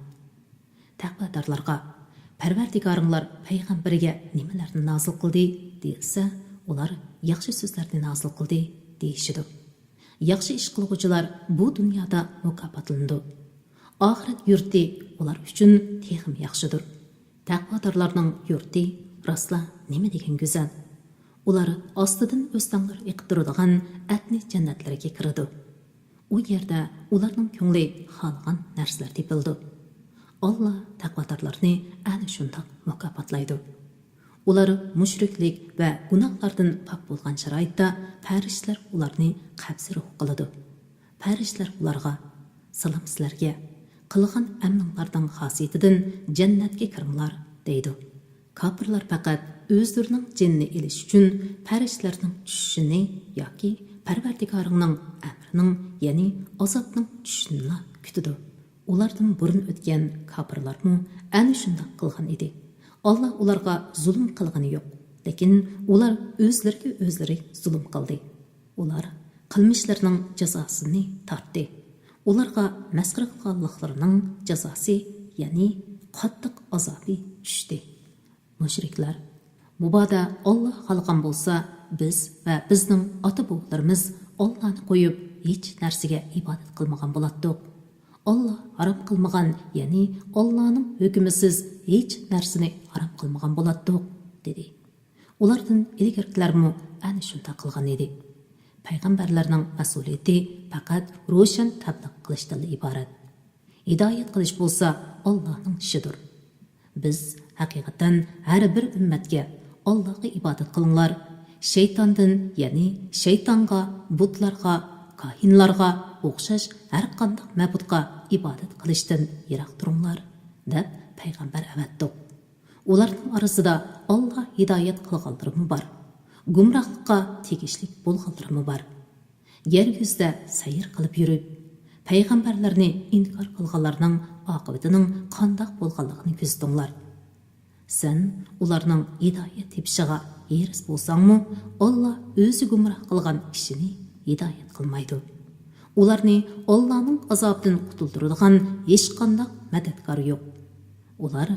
تەقۋادارلارغا، «پەرۋەردىگارىڭلار پەيغەمبىرىگە نېمىلەرنى نازىل قىلدى؟» دېيىلسە، ئۇلار، «ياخشى سۆزلەرنى نازىل قىلدى» دېيىشىدۇ. ياخشى ئىش قىلغۇچىلار بۇ دۇنيادا مۇكاپاتلىنىدۇ. ئاخىرەت يۇرتى ئۇلار ئۈچۈن تېخىمۇ ياخشىدۇر. تەقۋادارلارنىڭ يۇرتى راسلا نېمە دېگەن گۈزەل! ئۇلار ئاستىدىن ئۆستەڭلەر ئېقىپ تۇرىدىغان ئەدنى جەننەتلىرىگە كىرىدۇ. ئۇ يەردە ئۇلارنىڭ كۆڭلى خالىغان نەرسىلەر تېپىلىدۇ. ئاللا تەقۋادارلارنى ئەنە شۇنداق مۇكاپاتلايدۇ. ئۇلار مۇشرىكلىك ۋە گۇناھلاردىن پاك بولغان شارائىتتا پەرىشتىلەر ئۇلارنى قەبزى روھ قىلىدۇ. پەرىشتىلەر ئۇلارغا، «سالام سىلەرگە، قىلغان ئەمىلىڭلارنىڭ خاسىيىتىدىن جەننەتكە كىرىڭلار» دەيدۇ. كاپىرلار پەقەت ئۆزلىرىنىڭ جېنىنى ئېلىش ئۈچۈن پەرىشتىلەرنىڭ چۈشۈشىنى ياكى پەرۋەردىگارىڭنىڭ ئەمرىنىڭ، يەنى ئازابنىڭ چۈشۈشىنىلا كۈتىدۇ. ئۇلاردىن بۇرۇن ئۆتكەن كاپىرلارمۇ ئەنە شۇنداق قىلغان ئىدى. ئاللا ئۇلارغا زۇلۇم قىلغىنى يوق، لېكىن ئۇلار ئۆزلىرىگە ئۆزلىرى زۇلۇم قىلدى. ئۇلار قىلمىشلىرىنىڭ جازاسىنى تارتتى. ئۇلارغا مەسخىرە قىلغانلىقلىرىنىڭ جازاسى، يەنى قاتتىق ئازابى چۈشتى. مۇشرىكلار، مۇبادا ئاللا خالىغان بولسا، بىز ۋە بىزنىڭ ئاتا-بوۋىلىرىمىز ئاللانى قويۇپ، ھېچ نەرسىگە ئىبادەت قىلمىغان بولاتتۇق. ئاللا ھارام قىلمىغان، يەنى ئاللانىڭ ھۆكمىسىز ھېچ نەرسىنى ھارام قىلمىغان بولاتتۇق، دېدى. ئۇلاردىن ئىلگىرىكىلەرمۇ ئەنە شۇنداق قىلغان ئىدى. پەيغەمبەرلەرنىڭ مەسئۇلىيىتى پەقەت روشەن تەبلىغ قىلىشتىنلا ئىبارەت. ھىدايەت قىلىش بولسا ئاللانىڭ ئىشىدۇر. بىز ھەقىقەتەن ھەر بىر ئۈممەتكە، «ئاللاغا ئىبادەت قىلىڭلار، شەيتاندىن، يەنى شەيتانغا، بۇتلارغا، كاھىنلارغا ئوخشاش ھەر قانداق مەبۇدقا ئىبادەت قىلىشتىن يىراق تۇرۇڭلار» دەپ پەيغەمبەر ئەۋەتتۇق. ئۇلارنىڭ ئارىسىدا ئاللا ھىدايەت قىلغانلىرىمۇ بار، گۇمراھلىققا تېگىشلىك بولغانلىرىمۇ بار. يەر يۈزىدە سەير قىلىپ يۈرۈپ، پەيغەمبەرلەرنى ئىنكار قىلغانلارنىڭ ئاقىۋىتىنىڭ قانداق بولغانلىقىنى كۆزىتىڭلار. سەن ئۇلارنىڭ ھىدايەت تېپىشىغا ھېرىس بولساڭمۇ، ئاللا ئۆزى گۇمراھ قىلغان كىشىنى ھىدايەت قىلمايدۇ. ئۇلارنى ئاللانىڭ ئازابىدىن قۇتۇلدۇرىدىغان ھېچقانداق مەدەتكار يوق. ئۇلار،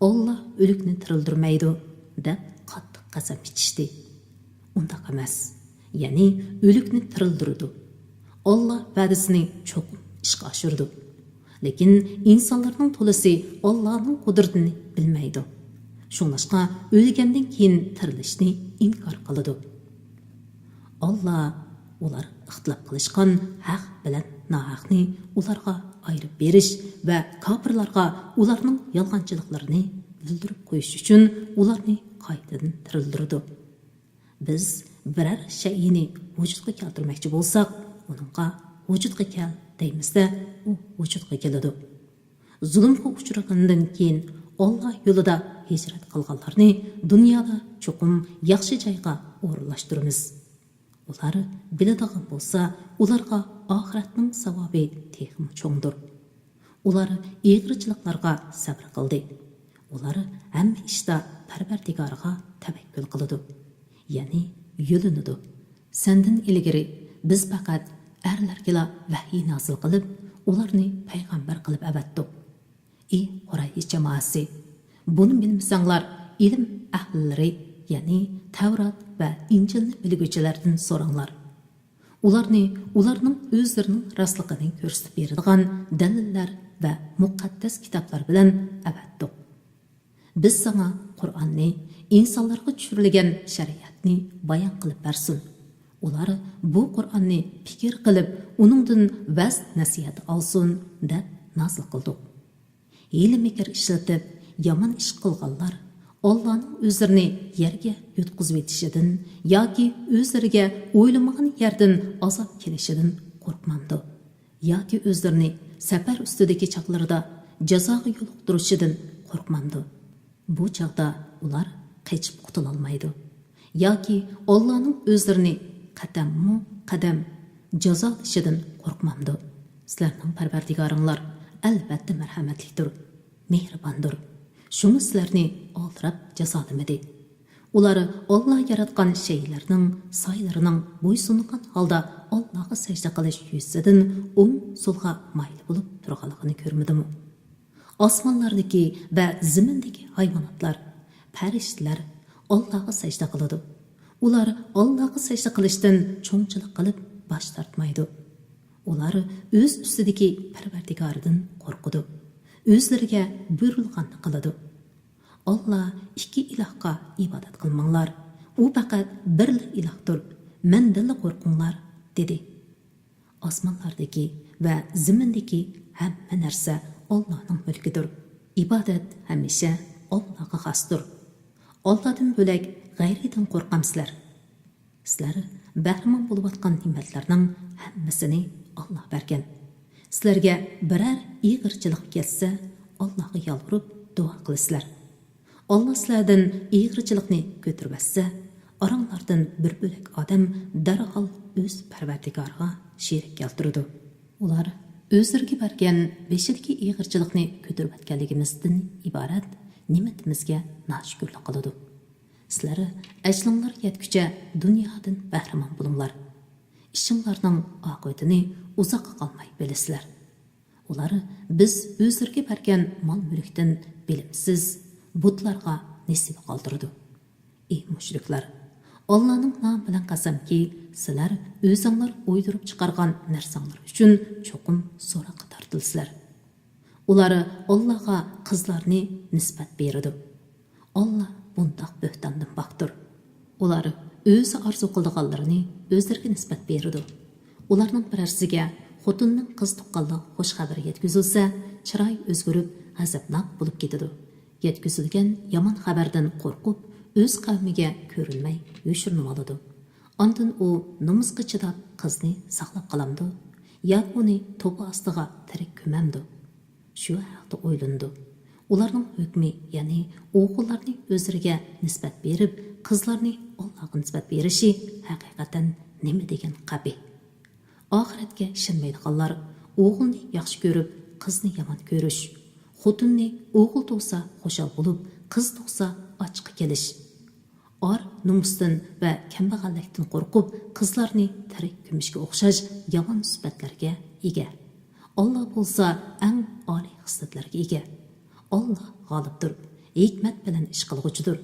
«ئاللا ئۆلۈكنى تىرىلدۈرمەيدۇ» دەپ قاتتىق قەسەم ئىچىشتى. ئۇنداق ئەمەس، يەنى ئۆلۈكنى تىرىلدۈرىدۇ. ئاللا ۋەدىسىنى چوقۇم ئىشقا ئاشۇرىدۇ. لېكىن ئىنسانلارنىڭ تولىسى ئاللانىڭ قۇدرىتىنى بىلمەيدۇ. شۇڭلاشقا ئۆلگەندىن كېيىن تىرىلىشنى ئىنكار قىلىدۇ. ئاللا ئۇلار ئىختىلاپ قىلىشقان ھەق بىلەن ناھەقنى ئۇلارغا ئايرىپ بېرىش ۋە كاپىرلارغا ئۇلارنىڭ يالغانچىلىقلىرىنى بىلدۈرۈپ قويۇش ئۈچۈن ئۇلارنى قايتىدىن تىرىلدۈرىدۇ. بىز بىرەر شەيئىنى ۋۇجۇدقا كەلتۈرمەكچى بولساق، ئۇنىڭغا «ۋۇجۇدقا كەل» دەيمىز-دە، ئۇ ۋۇجۇدقا كېلىدۇ. زۇلۇمغا ئۇچرىغاندىن كېيىن ئاللا يولىدا ھىجرەت قىلغانلارنى دۇنيادا چوقۇم ياخشى جايغا ئورۇنلاشتۇرىمىز. ئۇلار بىلىدىغان بولسا، ئۇلارغا ئاخىرەتنىڭ ساۋابى تېخىمۇ چوڭدۇر. ئۇلار ئېغىرچىلىقلارغا سەۋر قىلدى. ئۇلار ھەممە ئىشتا پەرۋەردىگارىغا تەۋەككۈل قىلىدۇ، يەنى يۆلىنىدۇ. سەندىن ئىلگىرى بىز پەقەت ئەرلەرگىلا ۋەھىي نازىل قىلىپ، ئۇلارنى پەيغەمبەر قىلىپ ئەۋەتتۇق. ئى قۇرەيش جامائەسى! بۇنى بىلمىسەڭلار، ئىلىم ئەھلىلىرى، يەنى تەۋرات ۋە ئىنجىلنى بىلگۈچىلەردىن سوراڭلار. ئۇلارنى ئۇلارنىڭ ئۆزلىرىنىڭ راستلىقىنى كۆرسىتىپ بېرىدىغان دەلىللەر ۋە مۇقەددەس كىتابلار بىلەن ئەۋەتتۇق. بىز ساڭا قۇرئاننى، ئىنسانلارغا چۈشۈرۈلگەن شەرىئەتنى بايان قىلىپ بەرسۇن. ئۇلار بۇ قۇرئاننى پىكىر قىلىپ، ئۇنىڭدىن ۋەز-نەسىھەت ئالسۇن، دەپ نازىل قىلدۇق. ھىيلە-مىكىر ئىشلىتىپ، يامان ئىش قىلغانلار ئاللانىڭ ئۆزلىرىنى يەرگە يۇتقۇزۇۋېتىشىدىن ياكى ئۆزلىرىگە ئويلىمىغان يەردىن ئازاب كېلىشىدىن قورقمامدۇ؟ ياكى ئۆزلىرىنى سەپەر ئۈستىدىكى چاغلىرىدا جازاغا يولۇقتۇرۇشىدىن قورقمامدۇ؟ بۇ چاغدا ئۇلار قېچىپ قۇتۇلالمايدۇ. ياكى ئاللانىڭ ئۆزلىرىنى قەدەممۇ قەدەم جازالىشىدىن قورقمامدۇ؟ سىلەرنىڭ پەرۋەردىگارىڭلار ئەلۋەتتە مەرھەمەتلىكتۇر، مېھرىباندۇر. شۇڭا سىلەرنى ئالدىراپ جازالىمىدى. ئۇلار ئاللا ياراتقان شەيئىلەرنىڭ سايىلىرىنىڭ بويسۇنغان ھالدا ئاللاغا سەجدە قىلىش يۈزىسىدىن ئوڭ-سولغا مايىل بولۇپ تۇرغانلىقىنى كۆرمىدىمۇ؟ ئاسمانلاردىكى ۋە زېمىندىكى ھايۋاناتلار، پەرىشتىلەر ئاللاغا سەجدە قىلىدۇ. ئۇلار ئاللاغا سەجدە قىلىشتىن چوڭچىلىق قىلىپ باش تارتمايدۇ. ئۇلار ئۆز ئۈستىدىكى پەرۋەردىگارىدىن قورقىدۇ. ئۆزلىرىگە بۇيرۇلغاننى قىلىدۇ. ئاللا ئىككى ئىلاھقا ئىبادەت قىلماڭلار. ئۇ پەقەت بىرلا ئىلاھتۇر. مەندىنلا قورقۇڭلار، دېدى. ئاسمانلاردىكى ۋە زېمىندىكى ھەممە نەرسە ئاللانىڭ مۈلكىدۇر. ئىبادەت ھەمىشە ئاللاغا خاستۇر. ئاللادىن بۆلەك غەيرىدىن قورقامسىلەر؟ سىلەر بەھرىمەن بولۇۋاتقان نېمەتلەرنىڭ ھەممىسىنى ئاللا بەرگەن. سىلەرگە بىرەر ئېغىرچىلىق كەلسە، ئاللاغا يالۋۇرۇپ دۇئا قىلىسىلەر. ئاللا سىلەردىن ئېغىرچىلىقنى كۆتۈرۈۋەتسە، ئاراڭلاردىن بىر بۆلەك ئادەم دەرھال ئۆز پەرۋەردىگارىغا شېرىك كەلتۈرىدۇ. ئۇلار ئۆزلىرىگە بەرگەن بېشىدىكى ئېغىرچىلىقنى كۆتۈرۈۋەتكەنلىكىمىزدىن ئىبارەت نېمىتىمىزگە ناشۈكۈرلۈك قىلىدۇ. سىلەر ئەجلىڭلار يەتكۈچە دۇنيادىن بەھرىمەن بولۇڭلار. ئىشىڭلارنىڭ ئاقىۋىتىنى ئۇزاققا قالماي بىلىسىلەر. ئۇلار بىز ئۆزلىرىگە بەرگەن مال-مۈلۈكتىن بىلىمسىز بۇتلارغا نېسىۋە قالدۇرىدۇ. ئى مۇشرىكلار! ئاللانىڭ نامى بىلەن قەسەمكى، سىلەر ئۆزۈڭلار ئويدۇرۇپ چىقارغان نەرسەڭلار ئۈچۈن چوقۇم سوراققا تارتىلىسىلەر. ئۇلار ئاللاغا قىزلارنى نىسبەت بېرىدۇ. ئاللا بۇنداق بۆھتاندىن پاكتۇر. ئۇلار ئۆزى ئارزۇ قىلىدىغانلىرىنى ئۆزلىرىگە نىسبەت بېرىدۇ. ئۇلارنىڭ بىرەرسىگە خوتۇنىنىڭ قىز تۇغقانلىق خۇش خەۋىرى يەتكۈزۈلسە، چىرايى ئۆزگىرىپ، غەزەپناك بولۇپ كېتىدۇ. يەتكۈزۈلگەن يامان خەۋەردىن قورقۇپ، ئۆز قەۋمىگە كۆرۈنمەي يوشۇرۇنۇۋالىدۇ. ئاندىن ئۇ نومۇسقا چىداپ قىزنى ساقلاپ قالامدۇ؟ ياكى ئۇنى توپا ئاستىغا تىرىك كۆمەمدۇ؟ شۇ ھەقتە ئويلىنىدۇ. ئۇلارنىڭ ھۆكمى، يەنى ئوغۇللارنى ئۆزلىرىگە نىسبەت بېرىپ، قىزلارنى ئاللاغا نىسبەت بېرىشى ھەقىقەتەن نېمە دېگەن قەبىھ! ئاخىرەتكە ئىشەنمەيدىغانلار ئوغۇلنى ياخشى كۆرۈپ، قىزنى يامان كۆرۈش، خوتۇننى ئوغۇل تۇغسا خۇشال بولۇپ، قىز تۇغسا ئاچچىقى كېلىش، ئار، نومۇستىن ۋە كەمبەغەللىكتىن قورقۇپ، قىزلارنى تىرىك كۆمۈشكە ئوخشاش يامان سۈپەتلەرگە ئىگە. ئاللا بولسا ئەڭ ئالىي خىسلەتلەرگە ئىگە. ئاللا غالىبتۇر، ھېكمەت بىلەن ئىش قىلغۇچىدۇر.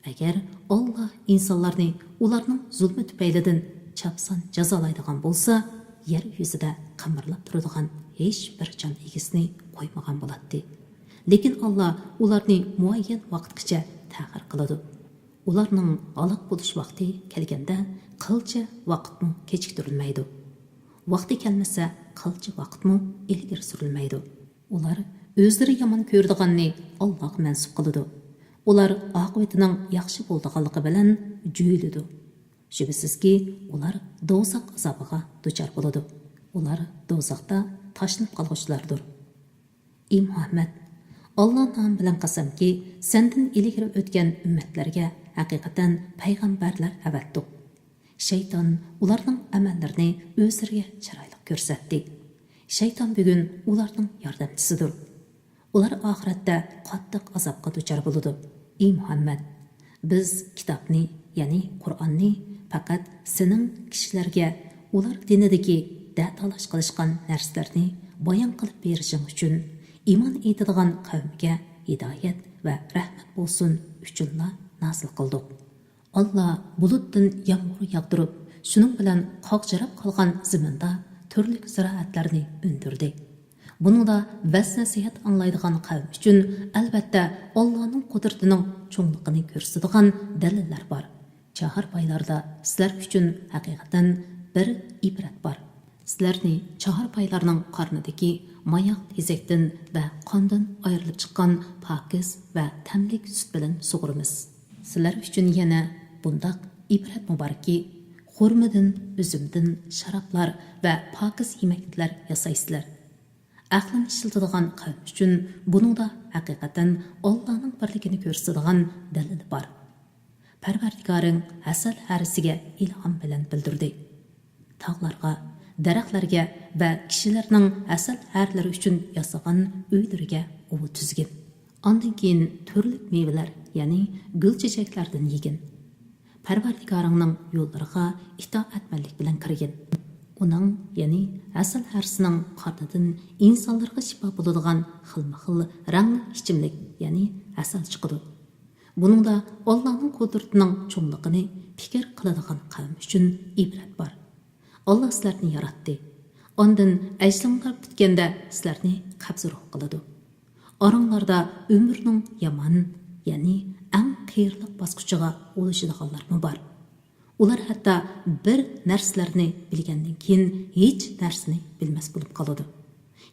ئەگەر ئاللا ئىنسانلارنى ئۇلارنىڭ زۇلمى تۈپەيلىدىن چاپسان جازالايدىغان بولسا، يەر يۈزىدە قىمىرلاپ تۇرىدىغان ھېچ بىر جان ئىگىسىنى قويمىغان بولاتتى. لېكىن ئاللا ئۇلارنى مۇئەييەن ۋاقىتقىچە تەخىر قىلىدۇ. ئۇلارنىڭ ھالاك بولۇش ۋاقتى كەلگەندە، قىلچە ۋاقىتمۇ كېچىكتۈرۈلمەيدۇ. ۋاقتى كەلمىسە، قىلچە ۋاقىتمۇ ئىلگىرى سۈرۈلمەيدۇ. ئۇلار ئۆزلىرى يامان كۆرىدىغاننى ئاللاغا مەنسۇپ قىلىدۇ. ئۇلار ئاقىۋىتىنىڭ ياخشى بولىدىغانلىقى بىلەن جۆيلىدۇ. شۈبھىسىزكى، ئۇلار دوزاخ ئازابىغا دۇچار بولىدۇ. ئۇلار دوزاختا تاشلىنىپ قالغۇچىلاردۇر. ئى مۇھەممەد! ئاللا نامى بىلەن قەسەمكى، سەندىن ئىلگىرى ئۆتكەن ئۈممەتلەرگە ھەقىقەتەن پەيغەمبەرلەر ئەۋەتتۇق. شەيتان ئۇلارنىڭ ئەمەللىرىنى ئۆزلىرىگە چىرايلىق كۆرسەتتى. شەيتان بۈگۈن ئۇلارنىڭ ياردەمچىسىدۇر. ئۇلار ئاخىرەتتە قاتتىق ئازابقا دۇچار بولىدۇ. ئى مۇھەممەد! بىز كىتابنى، يەنى قۇرئاننى پەقەت سېنىڭ كىشىلەرگە ئۇلار دىنىدىكى دەتالاش قىلىشقان نەرسىلەرنى بايان قىلىپ بېرىشىڭ ئۈچۈن، ئىمان ئېيتىدىغان قەۋمگە ھىدايەت ۋە رەھمەت بولسۇن ئۈچۈنلا نازىل قىلدۇق. ئاللا بۇلۇتتىن يامغۇر ياغدۇرۇپ، شۇنىڭ بىلەن قاغجىراپ قالغان زېمىندا تۈرلۈك زىرائەتلەرنى ئۈندۈردى. بۇنىڭدا ۋەز-نەسىھەت ئاڭلايدىغان قەۋم ئۈچۈن، ئەلۋەتتە، ئاللانىڭ قۇدرىتىنىڭ چوڭلۇقىنى كۆرسىتىدىغان دەلىللەر بار. چاھارپايلاردا سىلەر ئۈچۈن ھەقىقەتەن بىر ئىبرەت بار. سىلەرنى چاھارپايلارنىڭ قارنىدىكى ماياق تېزەكتىن ۋە قاندىن ئايرىلىپ چىققان پاكىز ۋە تەملىك سۈت بىلەن سۇغۇرىمىز. سىلەر ئۈچۈن يەنە بۇنداق ئىبرەتمۇ باركى، خورمىدىن، ئۈزۈمدىن شارابلار ۋە پاكىز يېمەكلىكلەر ياسايسىلەر. ئەقلىنى ئىشلىتىدىغان قەۋم ئۈچۈن بۇنىڭدا ھەقىقەتەن ئاللانىڭ بىرلىكىنى كۆرسىتىدىغان دەلىل بار. پەرۋەردىگارىڭ ھەسەل ھەرىسىگە ئىلھام بىلەن بىلدۈردى. تاغلارغا، دەرەخلەرگە ۋە كىشىلەرنىڭ ھەسەل ھەرىلىرى ئۈچۈن ياسىغان ئۆيلىرىگە ئۇۋا تۈزگىن. ئاندىن كېيىن تۈرلۈك مېۋىلەر، يەنى گۈل-چېچەكلەردىن يېگىن. پەرۋەردىگارىڭنىڭ يوللىرىغا ئىتائەتمەنلىك بىلەن كىرگىن. ئۇنىڭ، يەنى ھەسەل ھەرىسىنىڭ قارنىدىن ئىنسانلارغا شىپا بولىدىغان خىلمۇ خىل رەڭلىك ئىچىملىك، يەنى ھەسەل چىقىدۇ. بۇنىڭدا ئاللانىڭ قۇدرىتىنىڭ چوڭلۇقىنى پىكىر قىلىدىغان قەۋم ئۈچۈن ئىبرەت بار. ئاللا سىلەرنى ياراتتى. ئاندىن ئەجلىڭلار پۈتكەندە سىلەرنى قەبزى روھ قىلىدۇ. ئاراڭلاردا ئۆمۈرنىڭ يامان، يەنى ئەڭ قىيىنلىق باسقۇچىغا ئۇلىشىدىغانلارمۇ بار. ئۇلار ھەتتا بىر نەرسىلەرنى بىلگەندىن كېيىن ھېچ نەرسىنى بىلمەس بولۇپ قالىدۇ.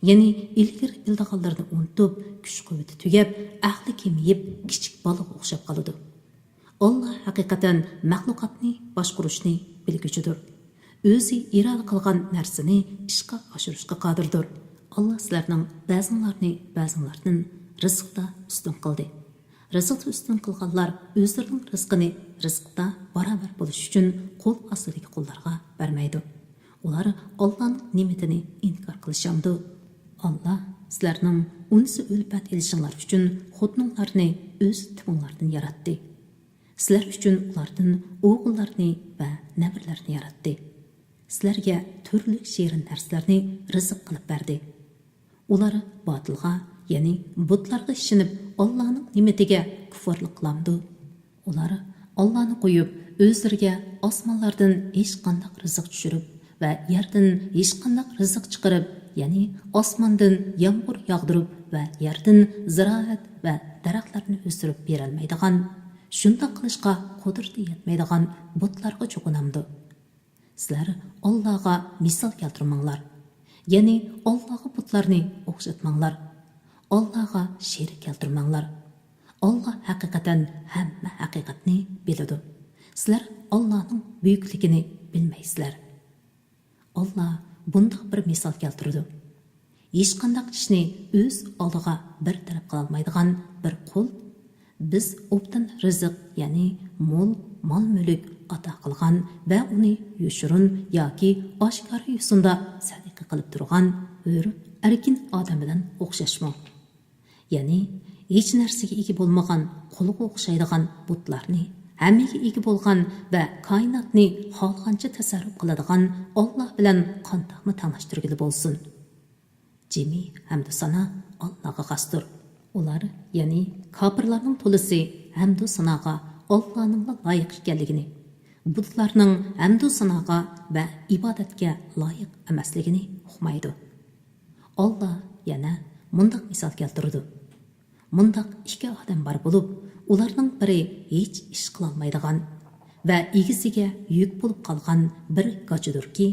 يەنى ئىلگىرى بىلىدىغانلىرىنى ئۇنتۇپ، كۈچ-قۇۋۋىتى تۈگەپ، ئەقلى كېمىيىپ، كىچىك بالىغا ئوخشاپ قالىدۇ. ئاللا ھەقىقەتەن مەخلۇقاتنى باشقۇرۇشنى بىلگۈچىدۇر. ئۆزى ئىرادە قىلغان نەرسىنى ئىشقا ئاشۇرۇشقا قادىردۇر. ئاللا سىلەرنىڭ بەزىڭلارنى بەزىڭلاردىن رىزىقتا ئۈستۈن قىلدى. رىزىقتا ئۈستۈن قىلغانلار ئۆزلىرىنىڭ رىزقىنى رىزىقتا باراۋەر بولۇش ئۈچۈن قول ئاستىدىكى قۇللارغا بەرمەيدۇ. ئۇلار ئاللانىڭ نېمىتىنى ئىنكار قىلىشامدۇ؟ ئاللا سىلەرنىڭ ئۇنسى ئۈلپەت ئېلىشىڭلار ئۈچۈن خوتۇنۇڭلارنى ئۆز تېپىڭلاردىن ياراتتى. سىلەر ئۈچۈن ئۇلاردىن ئوغۇللارنى ۋە نەۋرىلەرنى ياراتتى. سىلەرگە تۈرلۈك شېرىن نەرسىلەرنى رىزىق قىلىپ بەردى. ئۇلار باتىلغا، يەنى بۇتلارغا ئىشىنىپ، ئاللانىڭ نېمىتىگە كۇفۇرلۇق قىلامدۇ؟ ئۇلار ئاللانى قويۇپ، ئۆزلىرىگە ئاسمانلاردىن ھېچقانداق رىزىق چۈشۈرۈپ ۋە يەردىن ھېچقانداق رىزىق چىقىرىپ، يەنى ئاسماندىن يامغۇر ياغدۇرۇپ ۋە يەردىن زىرائەت ۋە دەرەخلەرنى ئۆستۈرۈپ بېرەلمەيدىغان، شۇنداق قىلىشقا قۇدرىتى يەتمەيدىغان بۇتلارغا چوقۇنامدۇ؟ سىلەر ئاللاغا مىسال كەلتۈرمەڭلار. يەنى ئاللاغا بۇتلارنى ئوخشاتماڭلار. ئاللاغا شېرىك كەلتۈرمەڭلار. ئاللا ھەقىقەتەن ھەممە ھەقىقەتنى بىلىدۇ. سىلەر ئاللانىڭ بۈيۈكلۈكىنى بىلمەيسىلەر. ئاللا بۇنداق بىر مىسال كەلتۈرىدۇ. ھېچقانداق ئىشنى ئۆز ئالدىغا بىر تەرەپ قىلالمايدىغان بىر قۇل، بىز ئوبدان رىزىق، يەنى مول مال-مۈلۈك ئاتا قىلغان ۋە ئۇنى يوشۇرۇن ياكى ئاشكارا يوسۇندا سەدىقە قىلىپ تۇرغان ھۆر، ئەركىن ئادەم بىلەن ئوخشاشمۇ؟ يەنى ھېچ نەرسىگە ئىگە بولمىغان قۇلغا ئوخشايدىغان بۇتلارنى، ھەممىگە ئىگە بولغان ۋە كائىناتنى خالىغانچە تەسەررۇپ قىلىدىغان ئاللا بىلەن قانداقمۇ تەڭلەشتۈرگىلى بولسۇن؟ جىمى ھەمدۇ سانا ئاللاغا خاستۇر. ئۇلار، يەنى كاپىرلارنىڭ تولىسى ھەمدۇ ساناغا ئاللانىڭلا لايىق ئىكەنلىكىنى، بۇتلارنىڭ ھەمدۇ ساناغا ۋە ئىبادەتكە لايىق ئەمەسلىكىنى ئۇقمايدۇ. ئاللا يەنە مۇنداق مىسال كەلتۈرىدۇ. مۇنداق ئىككى ئادەم بار بولۇپ، ئۇلارنىڭ بىرى ھېچ ئىش قىلالمايدىغان ۋە ئىگىسىگە يۈك بولۇپ قالغان بىر گاچىدۇركى،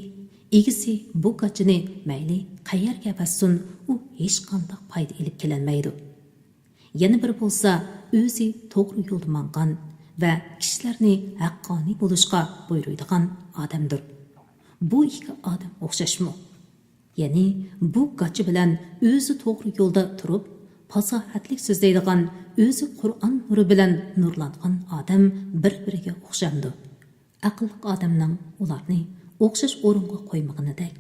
ئىگىسى بۇ گاچىنى مەيلى قەيەرگە ئەۋەتسۇن، ئۇ ھېچقانداق پايدا ئېلىپ كېلەلمەيدۇ. يەنە بىرى بولسا ئۆزى توغرا يولدا ماڭغان ۋە كىشىلەرنى ھەققانىي بولۇشقا بۇيرۇيدىغان ئادەمدۇر. بۇ ئىككى ئادەم ئوخشاشمۇ؟ يەنى بۇ گاچا بىلەن ئۆزى توغرا يولدا تۇرۇپ، پاساھەتلىك سۆزلەيدىغان، ئۆزى قۇرئان نۇرى بىلەن نۇرلانغان ئادەم بىر-بىرىگە ئوخشامدۇ؟ ئەقىللىق ئادەمنىڭ ئۇلارنى ئوخشاش ئورۇنغا قويمىغىنىدەك،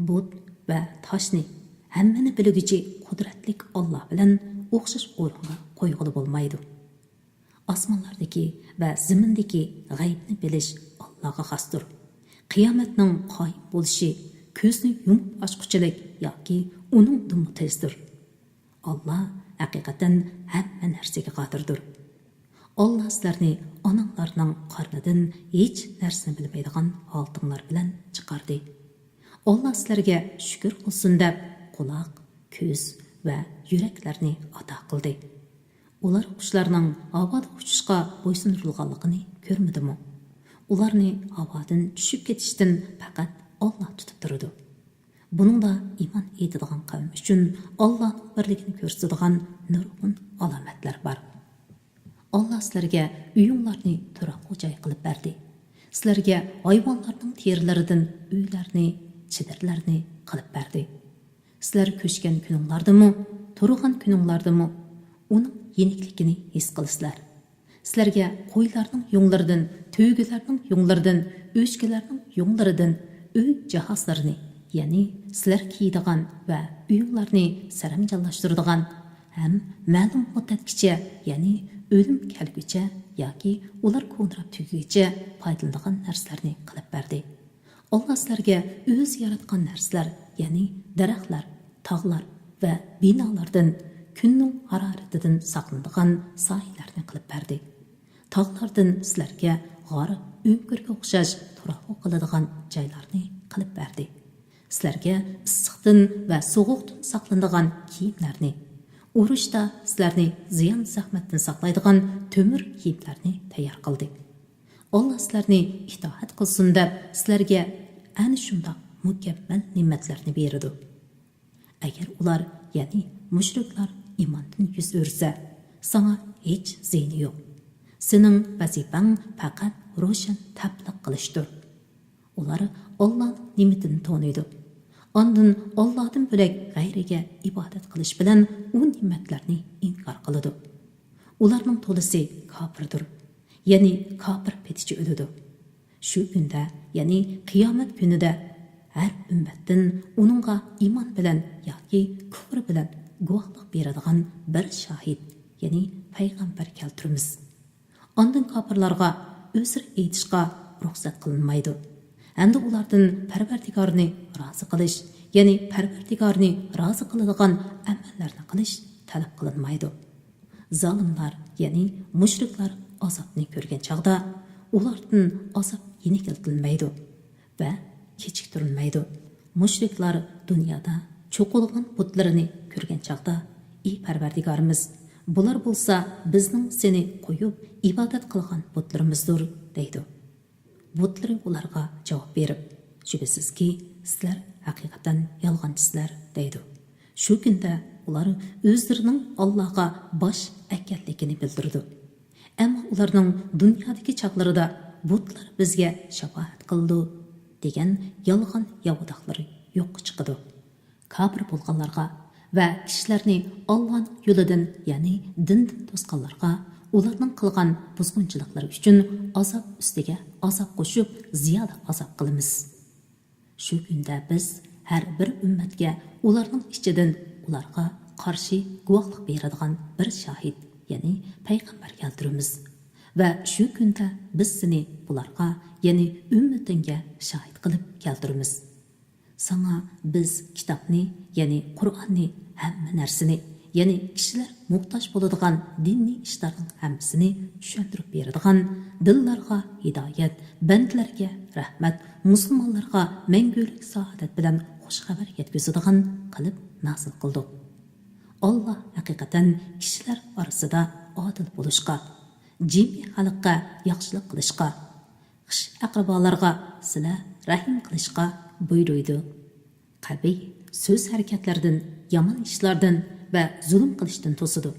بۇت ۋە تاشنى ھەممىنى بىلگۈچى قۇدرەتلىك ئاللا بىلەن ئوخشاش ئورۇنغا قويغىلى بولمايدۇ. ئاسمانلاردىكى ۋە زېمىندىكى غەيبنى بىلىش ئاللاغا خاستۇر. قىيامەتنىڭ قايىم بولۇشى كۆزنى يۇمۇپ ئاچقۇچىلىك ياكى ئۇنىڭدىنمۇ تېزدۇر. ئاللا ھەقىقەتەن ھەممە نەرسىگە قادىردۇر. ئاللا سىلەرنى ئاناڭلارنىڭ قارنىدىن ھېچ نەرسىنى بىلمەيدىغان ھالىتىڭلار بىلەن چىقاردى. ئاللا سىلەرگە شۈكۈر قىلسۇن دەپ قۇلاق، كۆز ۋە يۈرەكلەرنى ئاتا قىلدى. ئۇلار قۇشلارنىڭ ھاۋادا ئۇچۇشقا بويسۇندۇرۇلغانلىقىنى كۆرمىدىمۇ؟ ئۇلارنى ھاۋادىن چۈشۈپ كېتىشتىن پەقەت ئاللا تۇتۇپ تۇرىدۇ. بۇنىڭدا ئىمان ئېيتىدىغان قەۋم ئۈچۈن ئاللانىڭ بىرلىكىنى كۆرسىتىدىغان نۇرغۇن ئالامەتلەر بار. ئاللا سىلەرگە ئۆيۈڭلارنى تۇراقلىق جاي قىلىپ بەردى. سىلەرگە ھايۋانلارنىڭ تېرىلىرىدىن ئۆيلەرنى، چېدىرلارنى قىلىپ بەردى. سىلەر كۆچكەن كۈنۈڭلاردىمۇ، تۇرغان كۈنۈڭلاردىمۇ ئۇنىڭ يېنىكلىكىنى ھېس قىلىسىلەر. سىلەرگە قويلارنىڭ يۇڭلىرىدىن، تۆگىلەرنىڭ يۇڭلىرىدىن، ئۆچكىلەرنىڭ يۇڭلىرىدىن ئۆي جاھازلىرىنى، يەنى سىلەر كىيىدىغان ۋە ئۆيۈڭلارنى سەرەمجانلاشتۇرىدىغان ھەم مەلۇم مۇددەتكىچە، يەنى ئۆلۈم كەلگۈچە ياكى ئۇلار كونىراپ تۈگىگۈچە پايدىلىنىدىغان نەرسىلەرنى قىلىپ بەردى. ئاللا سىلەرگە ئۆزى ياراتقان نەرسىلەر، يەنى دەرەخلەر، تاغلار ۋە بىنالاردىن، كۈننىڭ ھارارىتىدىن ساقلىنىدىغان سايىلەرنى قىلىپ بەردى. تاغلاردىن سىلەرگە غار، ئۆڭكۈرگە ئوخشاش تۇراقلىق قىلىدىغان جايلارنى قىلىپ بەردى. سىلەرگە ئىسسىقتىن ۋە سوغۇقتىن ساقلىنىدىغان كىيىملەرنى، ئۇرۇشتا سىلەرنى زىيان-زەخمەتتىن ساقلايدىغان تۆمۈر كىيىملەرنى تەييار قىلدى. ئاللا سىلەرنى ئىتائەت قىلسۇن دەپ سىلەرگە ئەنە شۇنداق مۇكەممەل نېمەتلەرنى بېرىدۇ. ئەگەر ئۇلار، يەنى مۇشرىكلار ئىماندىن يۈز ئۆرۈسە، ساڭا ھېچ زىيىنى يوق. سېنىڭ ۋەزىپەڭ پەقەت روشەن تەبلىغ قىلىشتۇر. ئۇلار ئاللانىڭ نېمىتىنى تونۇيدۇ. ئاندىن ئاللادىن بۆلەك غەيرىگە ئىبادەت قىلىش بىلەن ئۇ نېمەتلەرنى ئىنكار قىلىدۇ. ئۇلارنىڭ تولىسى كاپىردۇر. يەنى كاپىر پېتىچە ئۆلىدۇ. شۇ كۈندە، يەنى قىيامەت كۈنىدە ھەر ئۈممەتتىن ئۇنىڭغا ئىمان بىلەن ياكى كۇفر بىلەن گۇۋاھلىق بېرىدىغان بىر شاھىت، يەنى پەيغەمبەر كەلتۈرىمىز. ئاندىن كاپىرلارغا ئۆزرە ئېيتىشقا رۇخسەت قىلىنمايدۇ. ھەمدە ئۇلاردىن پەرۋەردىگارنى رازى قىلىش، يەنى پەرۋەردىگارنى رازى قىلىدىغان ئەمەللەرنى قىلىش تەلەپ قىلىنمايدۇ. زالىملار، يەنى مۇشرىكلار ئازابنى كۆرگەن چاغدا ئۇلاردىن ئازاب يېنىكلىتىلمەيدۇ ۋە كېچىكتۈرۈلمەيدۇ. مۇشرىكلار دۇنيادا چوقۇلىغان بۇتلىرىنى كۆرگەن چاغدا، ئى پەرۋەردىگارىمىز، بۇلار بولسا بىزنىڭ سېنى قويۇپ ئىبادەت قىلغان بۇتلىرىمىزدۇر، دەيدۇ. بۇتلىرى ئۇلارغا جاۋاب بېرىپ، شۈبھىسىزكى، سىلەر ھەقىقەتەن يالغانچىسىلەر، دەيدۇ. شۇ كۈندە ئۇلار ئۆزلىرىنىڭ ئاللاغا باش ئەكەنلىكىنى بىلدۈرىدۇ. ئەمما ئۇلارنىڭ دۇنيادىكى چاغلىرىدا بۇتلار بىزگە شاپائەت قىلىدۇ، دېگەن يالغان ياۋىداقلىرى يوققا چىقىدۇ. كاپىر بولغانلارغا ۋە كىشىلەرنى ئاللانىڭ يولىدىن، يەنى دىندىن توسقانلارغا ئۇلارنىڭ قىلغان بۇزغۇنچىلىقلىرى ئۈچۈن ئازاب ئۈستىگە ئازاب قوشۇپ، زىيادە ئازاب قىلىمىز. شۇ كۈندە بىز ھەر بىر ئۈممەتكە ئۇلارنىڭ ئىچىدىن ئۇلارغا قارشى گۇۋاھلىق بېرىدىغان بىر شاھىت، يەنى پەيغەمبەر كەلتۈرىمىز. ۋە شۇ كۈندە بىز سېنى بۇلارغا، يەنى ئۈممىتىڭگە شاھىت قىلىپ كەلتۈرىمىز. ساڭا بىز كىتابنى، يەنى قۇرئاننى، ھەممە نەرسىنى، يەنى كىشىلەر موھتاج بولىدىغان دىنىي ئىشلارنىڭ ھەممىسىنى چۈشەندۈرۈپ بېرىدىغان، دىللارغا ھىدايەت، بەندىلەرگە رەھمەت، مۇسۇلمانلارغا مەڭگۈلۈك سائادەت بىلەن خۇش خەۋەر يەتكۈزىدىغان قىلىپ نازىل قىلدۇق. ئاللا ھەقىقەتەن كىشىلەر ئارىسىدا ئادىل بولۇشقا، جىمى خەلققە ياخشىلىق قىلىشقا، خىش ئەقرىبالارغا سىلە رەھىم قىلىشقا بۇيرۇيدۇ. قەبىھ سۆز ھەرىكەتلەردىن، يامان ئىشلاردىن ۋە زۇلۇم قىلىشتىن توسىدۇ.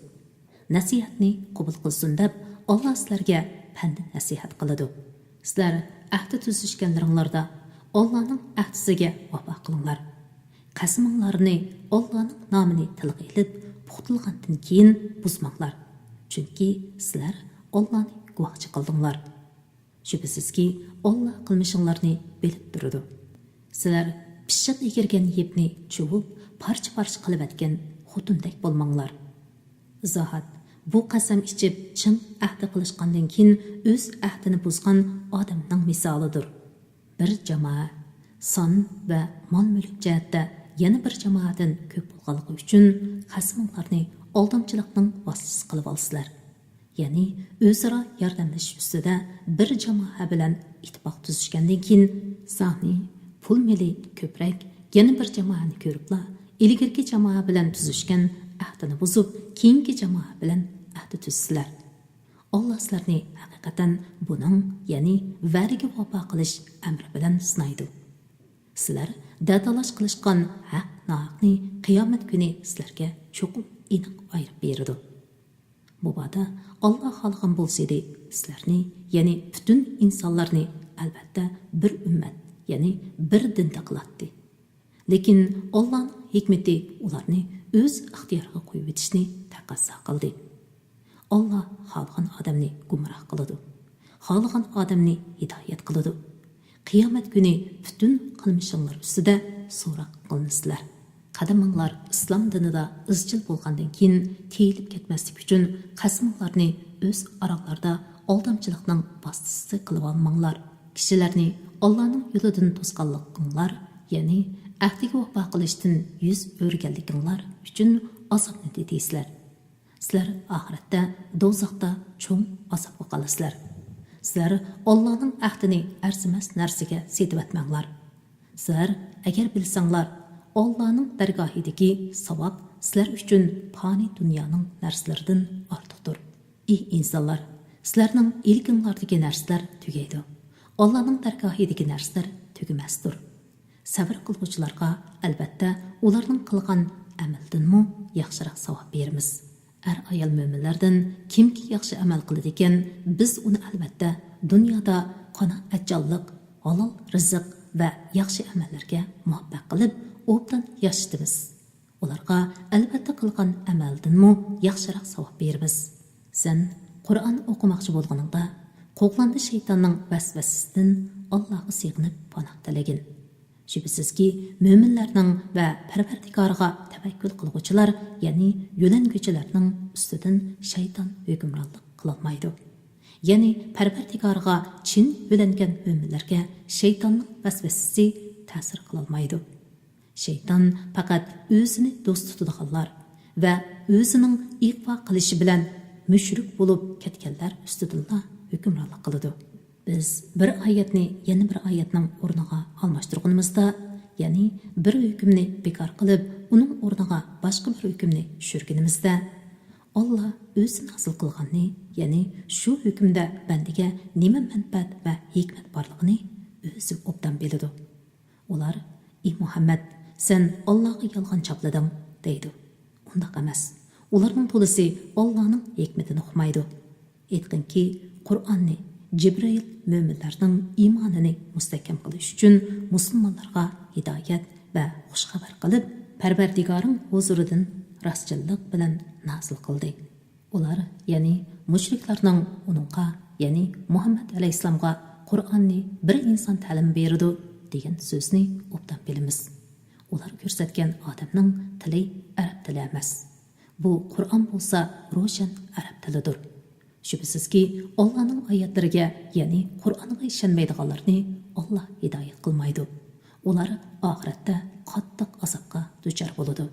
نەسىھەتنى قوبۇل قىلسۇن دەپ، ئاللا سىلەرگە پەندى نەسىھەت قىلىدۇ. سىلەر ئەھدى تۈزۈشكەنلىرىڭلاردا ئاللانىڭ ئەھدىسىگە ۋاپا قىلىڭلار. قەسىمىڭلارنى، ئاللانىڭ نامىنى تىلغا ئېلىپ، پۇختىلىغاندىن كېيىن بۇزماڭلار، چۈنكى سىلەر ئاللانى گۇۋاھچى قىلدىڭلار. شۈبھىسىزكى، ئاللا قىلمىشىڭلارنى بىلىپ تۇرىدۇ. سىلەر پىششىق ئېگىرگەن يىپنى چۇۋۇپ، پارچە-پارچە قىلىۋەتكەن خوتۇندەك بولماڭلار. ئىزاھات، بۇ قەسەم ئىچىپ چىڭ ئەھدى قىلىشقاندىن كېيىن ئۆز ئەھدىنى بۇزغان ئادەمنىڭ مىسالىدۇر. بىر جامائە سان ۋە مال-مۈلۈك جەھەتتە يەنە بىر جامائەدىن كۆپ بولغانلىقى ئۈچۈن، خەسمىڭلارنى ئالدامچىلىقنىڭ ۋاسىتىسى قىلىۋالىسىلەر. يەنى ئۆزئارا ياردەملىشىش ئۈستىدە بىر جامائە بىلەن ئىتتىپاق تۈزۈشكەندىن كېيىن، سانى، پۇل مېلى كۆپرەك يەنە بىر جامائەنى كۆرۈپلا، ئىلگىرىكى جامائە بىلەن تۈزۈشكەن ئەھدىنى بۇزۇپ، كېيىنكى جامائە بىلەن ئەھدە تۈزىسىلەر. ئاللا سىلەرنى ھەقىقەتەن بۇنىڭ، يەنى ۋەدىگە ۋاپا قىلىش ئەمرى بىلەن سىنايدۇ. سىلەر دەتالاش قىلىشقان ھەق-ناھەقنى قىيامەت كۈنى سىلەرگە چوقۇم ئېنىق ئايرىپ بېرىدۇ. مۇبادا ئاللا خالىغان بولسىدى، سىلەرنى، يەنى پۈتۈن ئىنسانلارنى ئەلۋەتتە بىر ئۈممەت، يەنى بىر دىندا قىلاتتى. لېكىن ئاللانىڭ ھېكمىتى ئۇلارنى ئۆز ئىختىيارىغا قويۇۋېتىشنى تەقەززا قىلدى. ئاللا خالىغان ئادەمنى گۇمراھ قىلىدۇ، خالىغان ئادەمنى ھىدايەت قىلىدۇ. قىيامەت كۈنى پۈتۈن قىلمىشىڭلار ئۈستىدە سوراق قىلىنىسىلەر. قەدىمىڭلار ئىسلام دىنىدا ئىزچىل بولغاندىن كېيىن تېيىلىپ كەتمەسلىك ئۈچۈن، خەسمىڭلارنى ئۆز ئاراڭلاردا ئالدامچىلىقنىڭ ۋاسىتىسى قىلىۋالماڭلار. كىشىلەرنى ئاللانىڭ يولىدىن توسقانلىقىڭلار، يەنى ئەھدىگە ۋاپا قىلىشتىن يۈز ئۆرۈگەنلىكىڭلار ئۈچۈن ئازابنى تېتىيسىلەر. سىلەر ئاخىرەتتە دوزاختا چوڭ ئازابقا قالىسىلەر. سىلەر ئاللانىڭ ئەھدىنى ئەرزىمەس نەرسىگە سېتىۋەتمەڭلار. سىلەر ئەگەر بىلسەڭلار، ئاللانىڭ دەرگاھىدىكى ساۋاب سىلەر ئۈچۈن پانىي دۇنيانىڭ نەرسىلىرىدىن ئارتۇقتۇر. ئى ئىنسانلار، سىلەرنىڭ ئىلكىڭلاردىكى نەرسىلەر تۈگەيدۇ. ئاللانىڭ دەرگاھىدىكى نەرسىلەر تۈگىمەستۇر. سەۋر قىلغۇچىلارغا، ئەلۋەتتە، ئۇلارنىڭ قىلغان ئەمەلدىنمۇ ياخشىراق ساۋاب بېرىمىز. ئەر-ئايال مۆمىنلەردىن كىمكى ياخشى ئەمەل قىلىدىكەن، بىز ئۇنى، ئەلۋەتتە، دۇنيادا قانائەتچانلىق، ھالال رىزىق ۋە ياخشى ئەمەللەرگە مۇۋەپپەق قىلىپ، ئوبدان ياشىتىمىز. ئۇلارغا، ئەلۋەتتە، قىلغان ئەمەلدىنمۇ ياخشىراق ساۋاب بېرىمىز. سەن قۇرئان ئوقۇماقچى بولغىنىڭدا، قوغلاندى شەيتاننىڭ ۋەسۋەسىسىدىن ئاللاغا سېغىنىپ پاناھ تىلىگىن. شۈبھىسىزكى، مۆمىنلەرنىڭ ۋە پەرۋەردىگارىغا تەۋەككۈل قىلغۇچىلار، يەنى يۆلەنگۈچىلەرنىڭ ئۈستىدىن شەيتان ھۆكۈمرانلىق قىلالمايدۇ. يەنى پەرۋەردىگارىغا چىن يۆلەنگەن مۆمىنلەرگە شەيتاننىڭ ۋەسۋەسىسى تەسىر قىلالمايدۇ. شەيتان پەقەت ئۆزىنى دوست تۇتىدىغانلار ۋە ئۆزىنىڭ ئىغۋا قىلىشى بىلەن مۇشرىك بولۇپ كەتكەنلەر ئۈستىدىنلا ھۆكۈمرانلىق قىلىدۇ. بىز بىر ئايەتنى يەنە بىر ئايەتنىڭ ئورنىغا ئالماشتۇرغىنىمىزدا، يەنى بىر ھۆكۈمنى بىكار قىلىپ، ئۇنىڭ ئورنىغا باشقا بىر ھۆكۈمنى چۈشۈرگىنىمىزدە، ئاللا ئۆزى نازىل قىلغاننى، يەنى شۇ ھۆكۈمدە بەندىگە نېمە مەنپەئەت ۋە ھېكمەت بارلىقىنى ئۆزى ئوبدان بىلىدۇ. ئۇلار، ئى مۇھەممەد، سەن ئاللاغا يالغان چاپلىدىڭ، دەيدۇ. ئۇنداق ئەمەس. ئۇلارنىڭ تولىسى ئاللانىڭ ھېكمىتىنى ئۇقمايدۇ. ئېيتقىنكى، قۇرئاننى، جىبرىئىل مۆمىنلەرنىڭ ئىمانىنى مۇستەھكەم قىلىش ئۈچۈن مۇسۇلمانلارغا ھىدايەت ۋە خۇش خەۋەر قىلىپ، پەرۋەردىگارىڭ ھۇزۇرىدىن راستچىللىق بىلەن نازىل قىلدى. ئۇلار، يەنى مۇشرىكلارنىڭ ئۇنىڭغا، يەنى مۇھەممەد ئەلەيھىسسالامغا قۇرئاننى بىر ئىنسان تەلىمى بېرىدۇ دېگەن سۆزنى ئوبدان بىلىمىز. ئۇلار كۆرسەتكەن ئادەمنىڭ تىلى ئەرەب تىلى ئەمەس. بۇ قۇرئان بولسا روشەن ئەرەب تىلىدۇر. شۈبھىسىزكى، ئاللانىڭ ئايەتلىرىگە، يەنى قۇرئانغا ئىشەنمەيدىغانلارنى ئاللا ھىدايەت قىلمايدۇ. ئۇلار ئاخىرەتتە قاتتىق ئازابقا دۇچار بولىدۇ.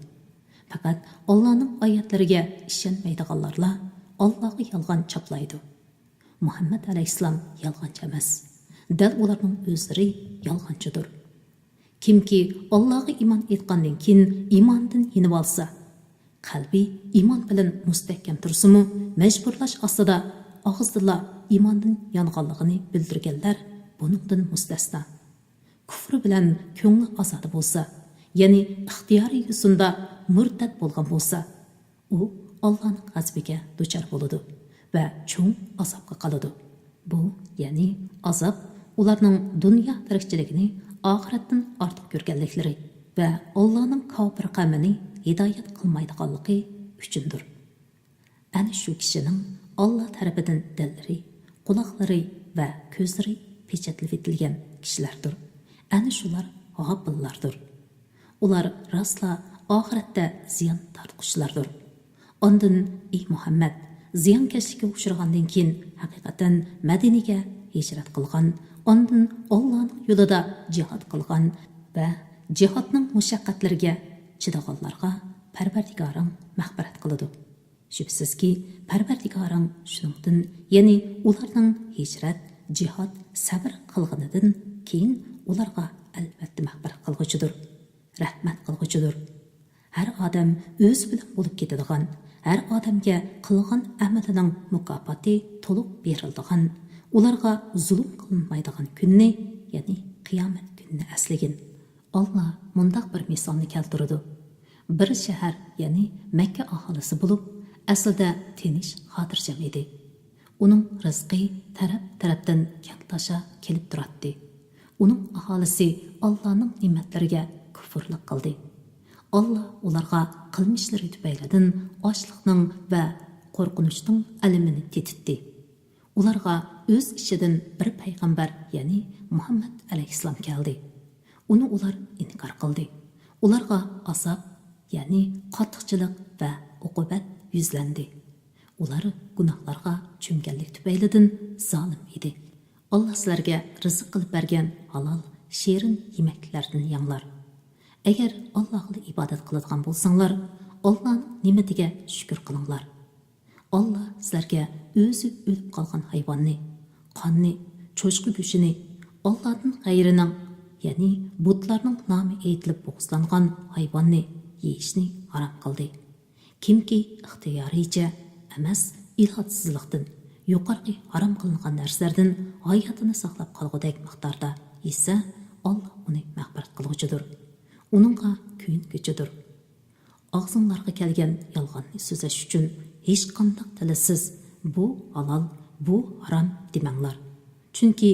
پەقەت ئاللانىڭ ئايەتلىرىگە ئىشەنمەيدىغانلارلا ئاللاغا يالغان چاپلايدۇ. مۇھەممەد ئەلەيھىسسالام يالغانچى ئەمەس. دەل ئۇلارنىڭ ئۆزلىرى يالغانچىدۇر. كىمكى ئاللاغا ئىمان ئېيتقاندىن كېيىن ئىماندىن يېنىۋالسا، قەلبى ئىمان بىلەن مۇستەھكەم تۇرسىمۇ، مەجبۇرلاش ئاستىدا ئاغزىدىلا ئىماندىن يانغانلىقىنى بىلدۈرگەنلەر بۇنىڭدىن مۇستەسنا. كۇفرى بىلەن كۆڭلى ئازادە بولسا، يەنى ئىختىيارىي يوسۇندا مۇرتەت بولغان بولسا، ئۇ ئاللانىڭ غەزىپىگە دۇچار بولىدۇ ۋە چوڭ ئازابقا قالىدۇ. بۇ، يەنى ئازاب، ئۇلارنىڭ دۇنيا تىرىكچىلىكىنى ئاخىرەتتىن ئارتۇق كۆرگەنلىكلىرى ۋە ئاللانىڭ كاپىر قەۋمىنى ھىدايەت قىلمايدىغانلىقى ئۈچۈندۇر. ئەنە شۇ كىشىنىڭ ئاللا تەرىپىدىن دىللىرى، قۇلاقلىرى ۋە كۆزلىرى پېچەتلىۋېتىلگەن كىشىلەردۇر. ئەنە شۇلار غاپىللاردۇر. ئۇلار راسلا ئاخىرەتتە زىيان تارتقۇچىلاردۇر. ئاندىن، ئى مۇھەممەد، زىيانكەشلىككە ئۇچرىغاندىن كېيىن، ھەقىقەتەن مەدىنىگە ھىجرەت قىلغان، ئاندىن ئاللانىڭ يولىدا جىھاد قىلغان ۋە جىھادنىڭ مۇشەققەتلىرىگە چىدىغانلارغا پەرۋەردىگارىڭ مەغپىرەت قىلىدۇ. شۈبھىسىزكى، پەرۋەردىگارىڭ شۇنىڭدىن، يەنى ئۇلارنىڭ ھىجرەت، جىھاد، سەۋر قىلغىنىدىن كېيىن ئۇلارغا ئەلۋەتتە مەغپىرەت قىلغۇچىدۇر، رەھمەت قىلغۇچىدۇر. ھەر ئادەم ئۆزى بىلەن بولۇپ كېتىدىغان، ھەر ئادەمگە قىلغان ئەمىلىنىڭ مۇكاپاتى تولۇق بېرىلىدىغان، ئۇلارغا زۇلۇم قىلىنمايدىغان كۈننى، يەنى قىيامەت كۈنىنى ئەسلىگىن. ئاللا مۇنداق بىر مىسالنى كەلتۈرىدۇ. بىر شەھەر، يەنى مەككە ئاھالىسى بولۇپ، ئەسلىدە تىنچ، خاتىرجەم ئىدى. ئۇنىڭ رىزقى تەرەپ-تەرەپتىن كەنتاشا كېلىپ تۇراتتى. ئۇنىڭ ئاھالىسى ئاللانىڭ نېمەتلىرىگە كۇفرلۇق قىلدى. ئاللا ئۇلارغا قىلمىشلىرى تۈپەيلىدىن ئاچلىقنىڭ ۋە قورقۇنچنىڭ ئەلىمىنى تېتىتتى. ئۇلارغا ئۆز ئىچىدىن بىر پەيغەمبەر، يەنى مۇھەممەد ئەلەيھىسسالام كەلدى. ئۇنى ئۇلار ئىنكار قىلدى. ئۇلارغا ئازاب، يەنى قاتتىقچىلىق ۋە ئوقۇبەت يۈزلەندى. ئۇلار گۇناھلارغا چۆمگەنلىك تۈپەيلىدىن زالىم ئىدى. ئاللا سىلەرگە رىزىق قىلىپ بەرگەن ھالال، شېرىن يېمەكلىكلەردىن يەڭلار. ئەگەر ئاللاغىلا ئىبادەت قىلىدىغان بولساڭلار، ئاللانىڭ نېمىتىگە شۈكۈر قىلىڭلار. ئاللا سىلەرگە ئۆزى ئۆلۈپ قالغان ھايۋاننى، قاننى، چوشقا گۆشىنى، ئاللادىن غەيرىنىڭ، يەنى بۇتلارنىڭ نامى ئېيتىلىپ بوغۇزلانغان ھايۋاننى يېيىشنى ھارام قىلدى. كىمكى ئىختىيارىيچە ئەمەس، ئىرادىسىزلىقتىن يۇقىرىقى ھارام قىلىنغان نەرسىلەردىن ھاياتىنى ساقلاپ قالغۇدەك مىقداردا يېسە، ئاللا ئۇنى مەغپىرەت قىلغۇچىدۇر. ئۇنىڭغا كۆيۈنگۈچىدۇر. ئاغزىڭلارغا كەلگەن يالغاننى سۆزلەش ئۈچۈن ھېچقانداق دەلىلسىز «بۇ ھالال، بۇ ھارام» دېمەڭلار. چۈنكى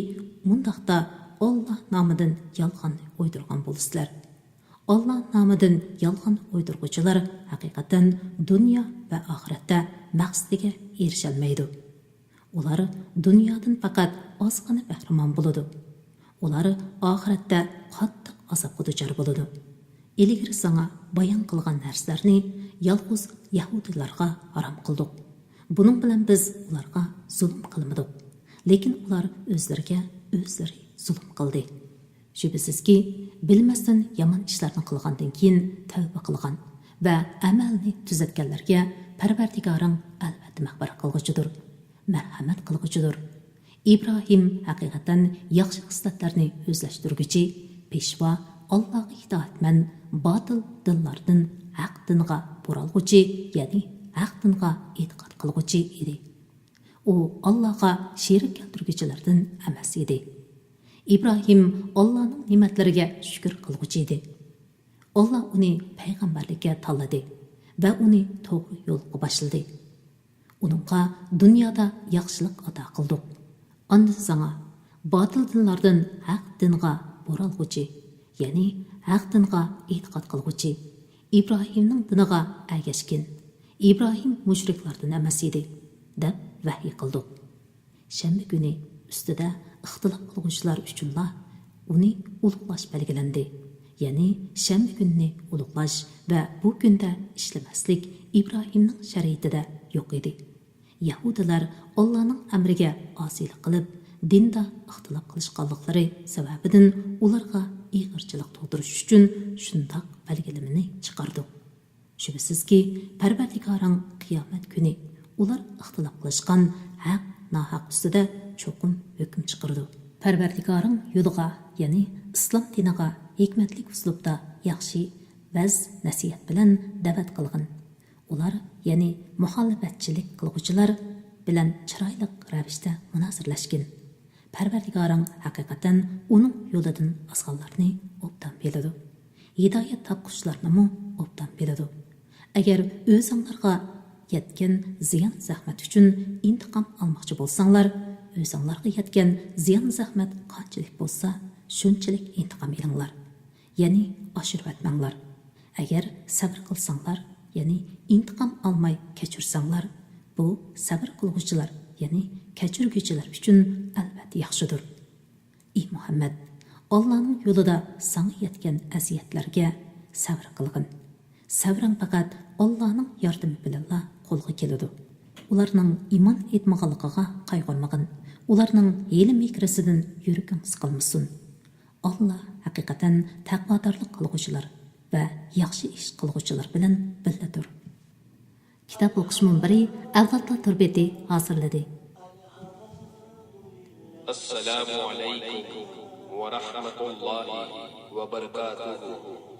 مۇنداقتا ئاللا نامىدىن يالغاننى ئويدۇرغان بولىسىلەر. ئاللا نامىدىن يالغان ئويدۇرغۇچىلار ھەقىقەتەن دۇنيا ۋە ئاخىرەتتە مەقسىتىگە ئېرىشەلمەيدۇ. ئۇلار دۇنيادىن پەقەت ئازغىنە بەھرىمەن بولىدۇ. ئۇلار ئاخىرەتتە قاتتىق ئازابقا دۇچار بولىدۇ. ئىلگىرى ساڭا بايان قىلغان نەرسىلەرنى يالغۇز يەھۇدىيلارغا ھارام قىلدۇق. بۇنىڭ بىلەن بىز ئۇلارغا زۇلۇم قىلمىدۇق. لېكىن ئۇلار ئۆزلىرىگە ئۆزلىرى زۇلۇم قىلدى. شۈبھىسىزكى، بىلمەستىن يامان ئىشلارنى قىلغاندىن كېيىن تەۋبە قىلغان ۋە ئەمەلنى تۈزەتكەنلەرگە پەرۋەردىگارىڭ ئەلۋەتتە مەغپىرەت قىلغۇچىدۇر، مەرھەمەت قىلغۇچىدۇر. ئىبراھىم ھەقىقەتەن ياخشى خىسلەتلەرنى ئۆزلەشتۈرگۈچى، پېشۋا، ئاللاغا ئىتائەتمەن، باتىل دىنلاردىن ھەق دىنغا بۇرالغۇچى، يەنى ھەق دىنغا ئېتىقاد قىلغۇچى ئىدى. ئۇ ئاللاغا شېرىك كەلتۈرگۈچىلەردىن ئەمەس ئىدى. ئىبراھىم ئاللانىڭ نېمەتلىرىگە شۈكۈر قىلغۇچى ئىدى. ئاللا ئۇنى پەيغەمبەرلىككە تاللىدى ۋە ئۇنى توغرا يولغا باشلىدى. ئۇنىڭغا دۇنيادا ياخشىلىق ئاتا قىلدۇق. ئاندىن ساڭا باتىل دىنلاردىن ھەق دىنغا بۇرالغۇچى، يەنى ھەق دىنغا ئېتىقاد قىلغۇچى، ئىبراھىمنىڭ دىنىغا ئەگەشكىن. ئىبراھىم مۇشرىكلاردىن ئەمەس ئىدى، دەپ ۋەھيى قىلدۇق. شەنبە كۈنى ئۈستىدە ئىختىلاپ قىلغۇچىلار ئۈچۈنلا ئۇنى ئۇلۇغلاش بەلگىلەندى. يەنى شەنبە كۈنىنى ئۇلۇغلاش ۋە بۇ كۈندە ئىشلىمەسلىك ئىبراھىمنىڭ شەرىئىتىدە يوق ئىدى. يەھۇدىيلار ئاللانىڭ ئەمرىگە ئاسىيلىق قىلىپ، دىندا ئىختىلاپ قىلىشقانلىقلىرى سەۋەبىدىن ئۇلارغا ئېغىرچىلىق تۇغدۇرۇش ئۈچۈن شۇنداق بەلگىلىمىنى چىقاردۇق. شۈبھىسىزكى، پەرۋەردىگارىڭ قىيامەت كۈنى ئۇلار ئىختىلاپ قىلىشقان ھەق، ناھەق ئۈستىدە چوقۇم ھۆكۈم چىقىرىدۇ. پەرۋەردىگارىڭ يولىغا، يەنى ئىسلام دىنىغا ھېكمەتلىك ئۇسلۇبتا ياخشى ۋەز-نەسىھەت بىلەن دەۋەت قىلغىن. ئۇلار، يەنى مۇخالىپەتچىلىك قىلغۇچىلار بىلەن چىرايلىق رەۋىشتە مۇنازىرىلەشكىن. پەرۋەردىگارىڭ ھەقىقەتەن ئۇنىڭ يولىدىن ئازغانلارنى ئوبدان بىلىدۇ. ھىدايەت تاپقۇچىلارنىمۇ ئوبدان بىلىدۇ. ئەگەر ئۆزۈڭلارغا يەتكەن زىيان-زەخمەت ئۈچۈن ئىنتىقام ئالماقچى بولساڭلار، ئۆزۈڭلارغا يەتكەن زىيان-زەخمەت قانچىلىك بولسا، شۇنچىلىك ئىنتىقام ئېلىڭلار. يەنى ئاشۇرۇۋەتمەڭلار. ئەگەر سەۋر قىلساڭلار، يەنى ئىنتىقام ئالماي كەچۈرسەڭلار، بۇ سەۋر قىلغۇچىلار، يەنى كەچۈرگۈچىلەر ئۈچۈن ئەلۋەتتە ياخشىدۇر. ئى مۇھەممەد، ئاللانىڭ يولىدا ساڭا يەتكەن ئەزىيەتلەرگە سەۋر قىلغىن. سەۋرىڭ پەقەت ئاللانىڭ ياردىمى بىلەنلا قولغا كېلىدۇ. ئۇلارنىڭ ئىمان ئېيتمىغانلىقىغا قايغۇرمىغىن. ئۇلارنىڭ ھىيلە-مىكرىسىدىن يۈرىكىڭ سىقىلمىسۇن. ئاللا ھەقىقەتەن تەقۋادارلىق قىلغۇچىلار ۋە ياخشى ئىش قىلغۇچىلار بىلەن بىللىدۇر. كىتاب ئوقۇش مۇنبىرى ئەۋلادلار تۇربىتى ھازىرلىدى. السلام عليكم ورحمة الله وبركاته.